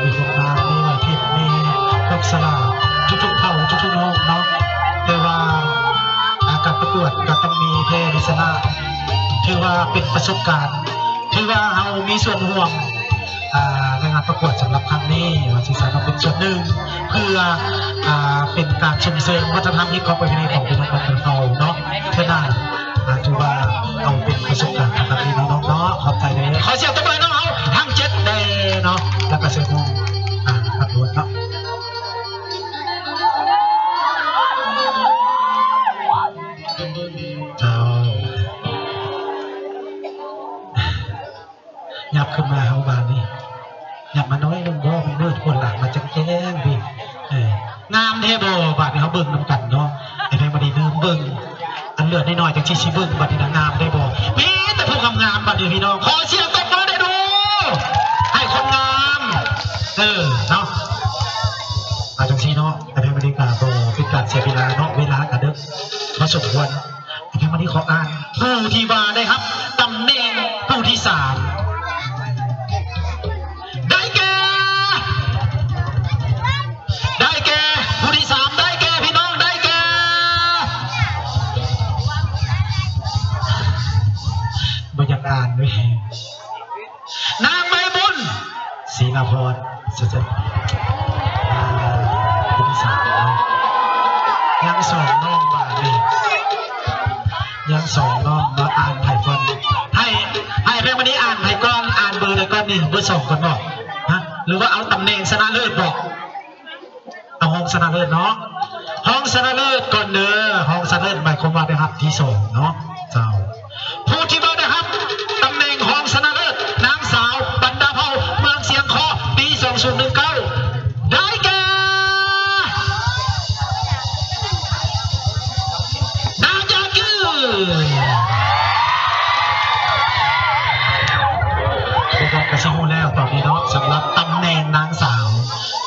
ມີພວກນາງ ມີໄວທິບ ມີພວກສະຫຼາ ທຸກໆເຜົ່າ ທຸກໆໂຮງເນາະ. ແຕ່ວ່າ ອາ ການປະກວດກໍຕ້ອງມີແພ້ມີຊະນະ ຖືວ່າເປັນປະສົບການ ຖືວ່າເຮົາມີສ່ວນຮ່ວມ ອາ ໃນງານປະກວດສຳລັບຄັ້ງນີ້ ວ່າຊິສາມາດເປັນສ່ວນໜຶ່ງ ເພື່ອ ອາ ເປັນການສົ່ງເສີມວັດທະນະທຳ ຮີດຄອງປະເພນີຂອງພີ່ນ້ອງບ້ານເຮົາເນາະ. ເທື່ອໜ້າ ອາ ຖືວ່າເອົາເປັນປະສົບການທາງດ້ານນີ້ເນາະ ນ້ອງເນາະ. ຂອບໃຈເດີ. ຂໍສຽງຕົບມືໃຫ້ນ້ອງເຮົາທັງເຈັດແດ່ເນາະ ແລ້ວກໍເຊີນນ້ອງ ອາ ຮັບດ້ວຍເນາະ. ເຈົ້າ ຫຍັບຂຶ້ນມາເຮົາບາດນີ້ ຫຍັບມາໜ້ອຍໜຶ່ງ ບໍ່ ມັນມືດ ຄົນລະມາແຈ້ງໆ ເດ້. ເອີ ງາມແທ້ບໍ່? ບາດນີ້ເຮົາເບິ່ງນຳກັນເນາະ. ໄອ້ແພງມະນີລືມເບິ່ງ ອັນເຫຼືອໜ້ອຍໆ ຈັ່ງຊິຊິເບິ່ງ ບາດນີ້ນະ ງາມແທ້ບໍ່? ມີແຕ່ຜູ້ງາມໆ ບາດນີ້ພີ່ນ້ອງ ຂໍສຽງຕົບມືແດ່ດູ ໃຫ້ຄົນງາມ. ເອີ ເນາະ ເອົາຈັ່ງຊີ້ເນາະ ໄອ້ແພງມະນີກະບໍ່ເປັນການເສຍເວລາເນາະ ເວລາກະເດິກພໍສົມຄວນ. ແລ້ວວັນນີ້ຂໍອ່ານຜູ້ທີ່ວ່າໄດ້ຮັບຕຳແໜ່ງຜູ້ທີສາມ ໄດ້ແກ່ ໄດ້ແກ່ ຜູ້ທີສາມ ໄດ້ແກ່ ພີ່ນ້ອງ ໄດ້ແກ່ ບໍ່ຢາກອ່ານເວີຍ. ນາງໃບບຸນ ສີນາພອນ ເຊີນໆ. ອ່າ ຄົນທີສາມເນາະ ຍັງສອງນ້ອງບາດນີ້ ຍັງສອງນ້ອງເນາະ. ອ່ານໃຜກ່ອນ? ໃຫ້ ໃຫ້ແພງມະນີອ່ານໃຜກ່ອນ? ອ່ານເບີໃດກ່ອນນີ້? ເບີສອງກ່ອນບໍ? ຮະ ຫຼືວ່າເອົາຕຳແໜ່ງຊະນະເລີດບໍ? ເອົາຮອງຊະນະເລີດເນາະ ຮອງຊະນະເລີດກ່ອນເດີ. ຮອງຊະນະເລີດໝາຍຄວາມວ່າໄດ້ຮັບທີສອງເນາະ ເຈົ້າ. ຜູ້ທີ່ວ່າໄດ້ຮັບຕຳແໜ່ງຮອງຊະນະເລີດ ນາງສາວບັນດາເຜົ່າເມືອງຊຽງຄໍ້ ປີສອງພັນສິບເກົ້າ ໄດ້ແກ່ ນາງຢາຈື່. ພວກເຮົາກະຊິຮູ້ແລ້ວຕອນນີ້ເນາະ ສຳລັບຕຳແໜ່ງນາງສາວ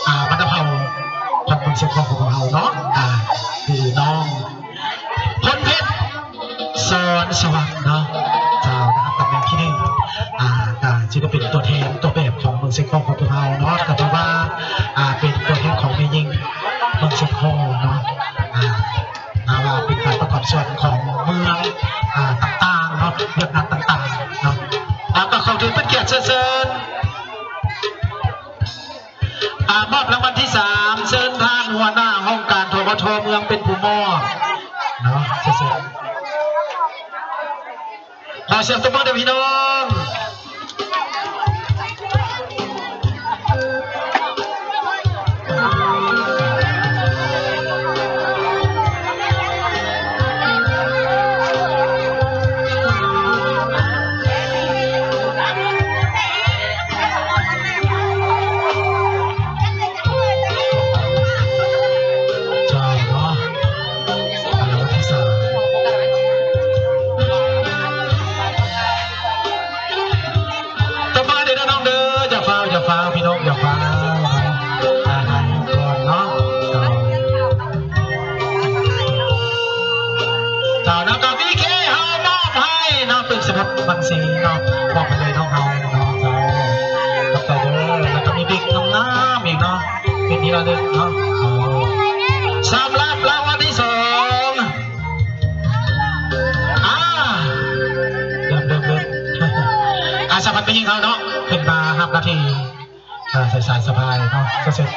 ອາ ບັນດາເຜົ່າຂອງເມືອງຊຽງຄໍ້ຂອງພວກເຮົາເນາະ ອາ ຄືນ້ອງພົນເພັດ ສອນສະຫວັດເນາະ ເຈົ້າ ນະ ຕຳແໜ່ງທີໜຶ່ງ ອາ ກະຊິໄດ້ເປັນຕົວແທນຕົວແບບຂອງເມືອງຊຽງຄໍ້ຂອງພວກເຮົາເນາະ ກະຖືວ່າ ອາ ເປັນຕົວແທນຂອງແມ່ຍິງເມືອງຊຽງຄໍ້ເນາະ ອາ ອາ ວ່າເປັນການປະກອບສ່ວນຂອງເມືອງ ອາ ຕ່າງໆເນາະ ວຽກງານຕ່າງໆເນາະ ອາ ກະຂໍຖືເປັນກຽດເຊີນ ອາ ມອບລາງວັນທີສາມ ເຊີນທ່ານຫົວໜ້າຫ້ອງການ ທກທ ເມືອງ ເປັນຜູ້ມອບເນາະ ເຊີນໆ. ຂໍສຽງຕົບມືເດີພີ່ນ້ອງ. ເຈົ້າເນາະ ອັນດັບທີສາມ ຕົບມືເດີນ້ອງເດີ ຢ່າຟ້າວ ຢ່າຟ້າວ ພີ່ນ້ອງ ຢ່າຟ້າວ ອ່າ ໃຫ້ກ່ອນເນາະ ເຈົ້າ ເຈົ້າ ແລ້ວກໍ ບີເຄ ເຮົາມອບໃຫ້ເນາະ ປຶ້ມສະໝຸດບັນຊີເນາະ ມອບໃຫ້ເລີຍນ້ອງເຮົາເນາະ ເຈົ້າ ຂອບໃຈເດີ ແລ້ວກໍມີບິກງາມໆອີກເນາະ ເປັນທີ່ລະລຶກເນາະ ເຈົ້າ ສຳລັບລາງວັນທີສອງ ອ່າ ເລີ່ມ ເລີ່ມ ເລີ່ມ ອ່າ ສາພັນແມ່ຍິງເຮົາເນາະ ຂຶ້ນມາຮັບໜ້າທີ່ ອ່າ ສາຍສະພາຍເນາະ ສາຍ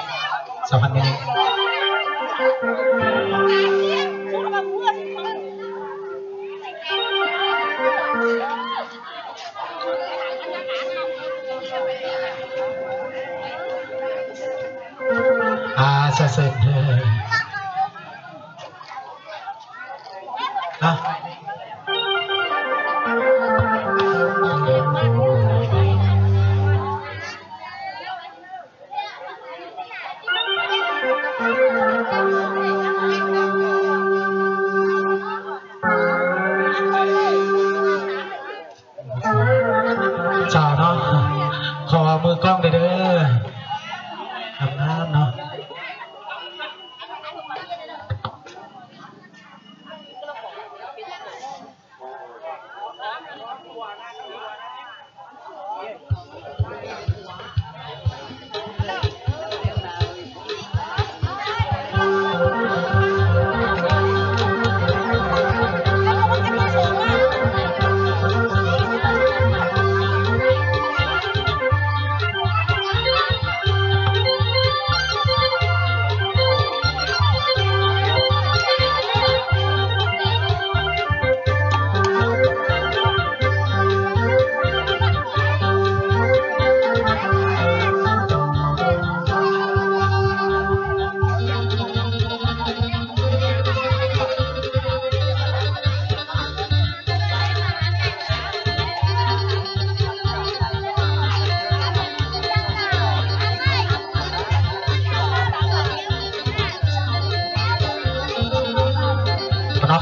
ສະພາຍແມ່ຍິງ ອ່າ ສາຍສະພາຍ ເຈົ້າເນາະ ຂໍມືກ້ອງເດີ ງາມໆເນາະ. ອ່າ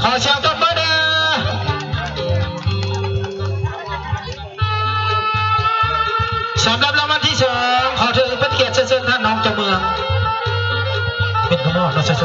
ຂໍສຽງຕົບມືແດ່. ສຳລັບລາງວັນທີສອງ ຂໍຖືເປັນກຽດເຊີນທ່ານຮອງເຈົ້າເມືອງ ເປັນຜູ້ມອບເນາະ ເຊີນ.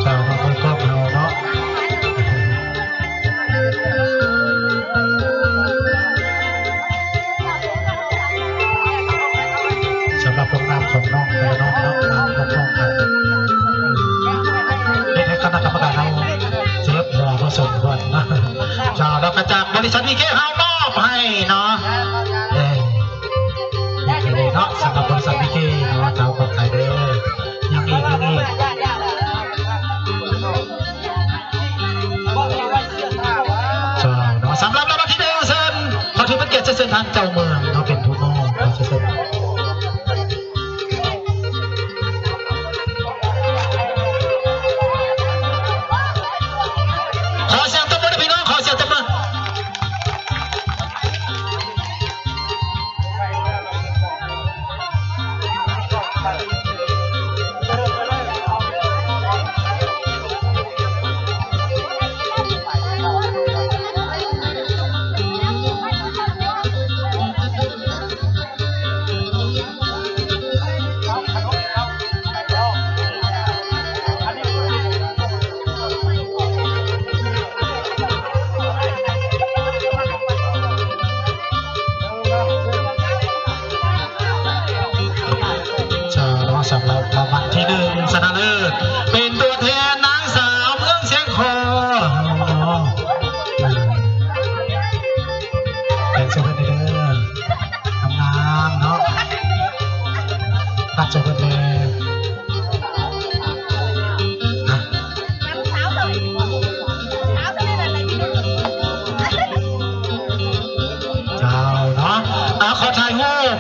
ເຈົ້າມາເບິ່ງກ້ອງເຮົາເນາະ ສຳລັບຜົນງານຂອງນ້ອງແຕ່ລະນ້ອງເນາະ ນ້ອງຂອງນ້ອງເຮົາ ເຮັດໃຫ້ຄະນະກຳມະການເຮົາເຈັບຫົວພໍສົມຄວນເນາະ. ເຈົ້າ ແລ້ວກໍຈາກບໍລິສັດ ວີເຄ ເຮົາມອບໃຫ້ເນາະ ເອີ ນີ້ຄືເລີຍເນາະ ສຳລັບບໍລິສັດ ວີເຄ ເນາະ ເຈົ້າ ຂອບໃຈເດີ. ຍັງອີກ ຍັງອີກ ເຈົ້າເນາະ ສຳລັບລາງວັນທີໜຶ່ງ ເຊີນ ຂໍຖືເປັນກຽດເຊີນທ່ານເຈົ້າເມືອງເນາະ ເປັນຜູ້ມອບ ຂໍເຊີນ. ຂໍສຽງຕົບມືເດີພີ່ນ້ອງ ຂໍສຽງຕົບມື. ເຈົ້າເນາະ ສຳລັບລາງວັນທີໜຶ່ງ ຊະນະເລີດ ເປັນຕົວແທນນາງສາວເມືອງຊຽງຄໍ້ເນາະ ແບ່ງໃຫ້ເພິ່ນເດີ ງາມໆເນາະ ຕັດໃຫ້ເພິ່ນເດີ ເຈົ້າເນາະ ອາ ຂໍຖ່າຍຮູບ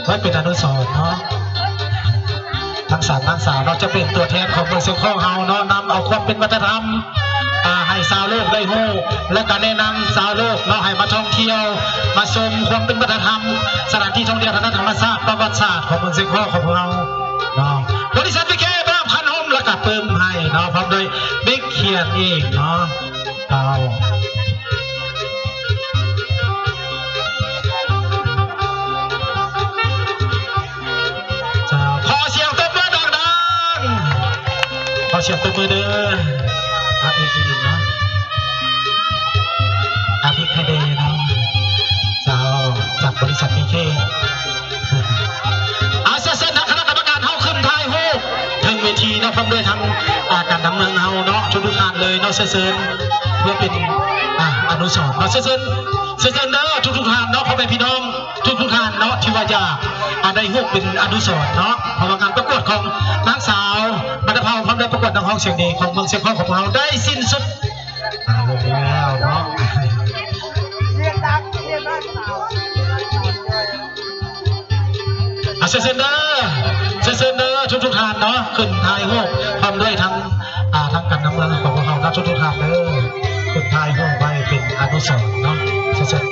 ໄວ້ເປັນອະນຸສອນເນາະ ທັງສາມນາງສາວເນາະ ຈະເປັນຕົວແທນຂອງເມືອງຊຽງຄໍ້ເຮົາເນາະ ນຳເອົາຄວາມເປັນວັດທະນະທຳ ອາ ໃຫ້ຊາວໂລກໄດ້ຮູ້ ແລະກະແນະນຳຊາວໂລກເນາະ ໃຫ້ມາທ່ອງທ່ຽວ ມາຊົມຄວາມເປັນວັດທະນະທຳ ສະຖານທີ່ທ່ອງທ່ຽວທາງດ້ານທຳມະຊາດ ປະຫວັດສາດຂອງເມືອງຊຽງຄໍ້ຂອງພວກເຮົາເນາະ. ບໍລິສັດ ວີເຄ ມອບຄັນຮົ່ມ ແລະກະປຶ້ມໃຫ້ເນາະ ພ້ອມດ້ວຍເດັກຂຽນອີກເນາະ. ເຈົ້າ ເຈົ້າ ຂໍສຽງຕົບມືດັງໆ ຂໍສຽງຕົບມືເດີ ອາ ອີກເນາະ ອາ ອີກໃຫ້ແດ່ເນາະ ເຈົ້າ ຈາກບໍລິສັດ ວີເຄ ອາ ເຊີນ ເຊີນທາງຄະນະກຳມະການເຮົາຂຶ້ນຖ່າຍຮູບເທິງເວທີເນາະ ພ້ອມດ້ວຍທັງ ອາ ການນຳເມືອງເຮົາເນາະ ທຸກໆທ່ານເລີຍເນາະ ເຊີນ ເພື່ອເປັນ ອາ ອະນຸສອນເນາະ ເຊີນ ເຊີນເດີ ທຸກໆທ່ານເນາະ ພໍ່ແມ່ພີ່ນ້ອງທຸກໆທ່ານເນາະ ທີ່ວ່າຢາກ ອາ ໄດ້ຮູບເປັນອະນຸສອນເນາະ ເພາະວ່າງານປະກວດຂອງນາງສາວບັນດາເຜົ່າ ພ້ອມດ້ວຍປະກວດນັກຮ້ອງສຽງດີຂອງເມືອງຊຽງຄໍ້ຂອງພວກເຮົາໄດ້ສິ້ນສຸດ ອາ ລົງແລ້ວເນາະ ອາ ເຊີນເດີ ເຊີນເດີ ທຸກໆທ່ານເນາະ ຂຶ້ນຖ່າຍຮູບພ້ອມດ້ວຍທັງ ອາ ທັງການນຳເມືອງຂອງພວກເຮົາເນາະ ທຸກໆທ່ານເດີ ຂຶ້ນຖ່າຍຮູບໄວ້ເປັນອະນຸສອນເນາະ ເຊີນ.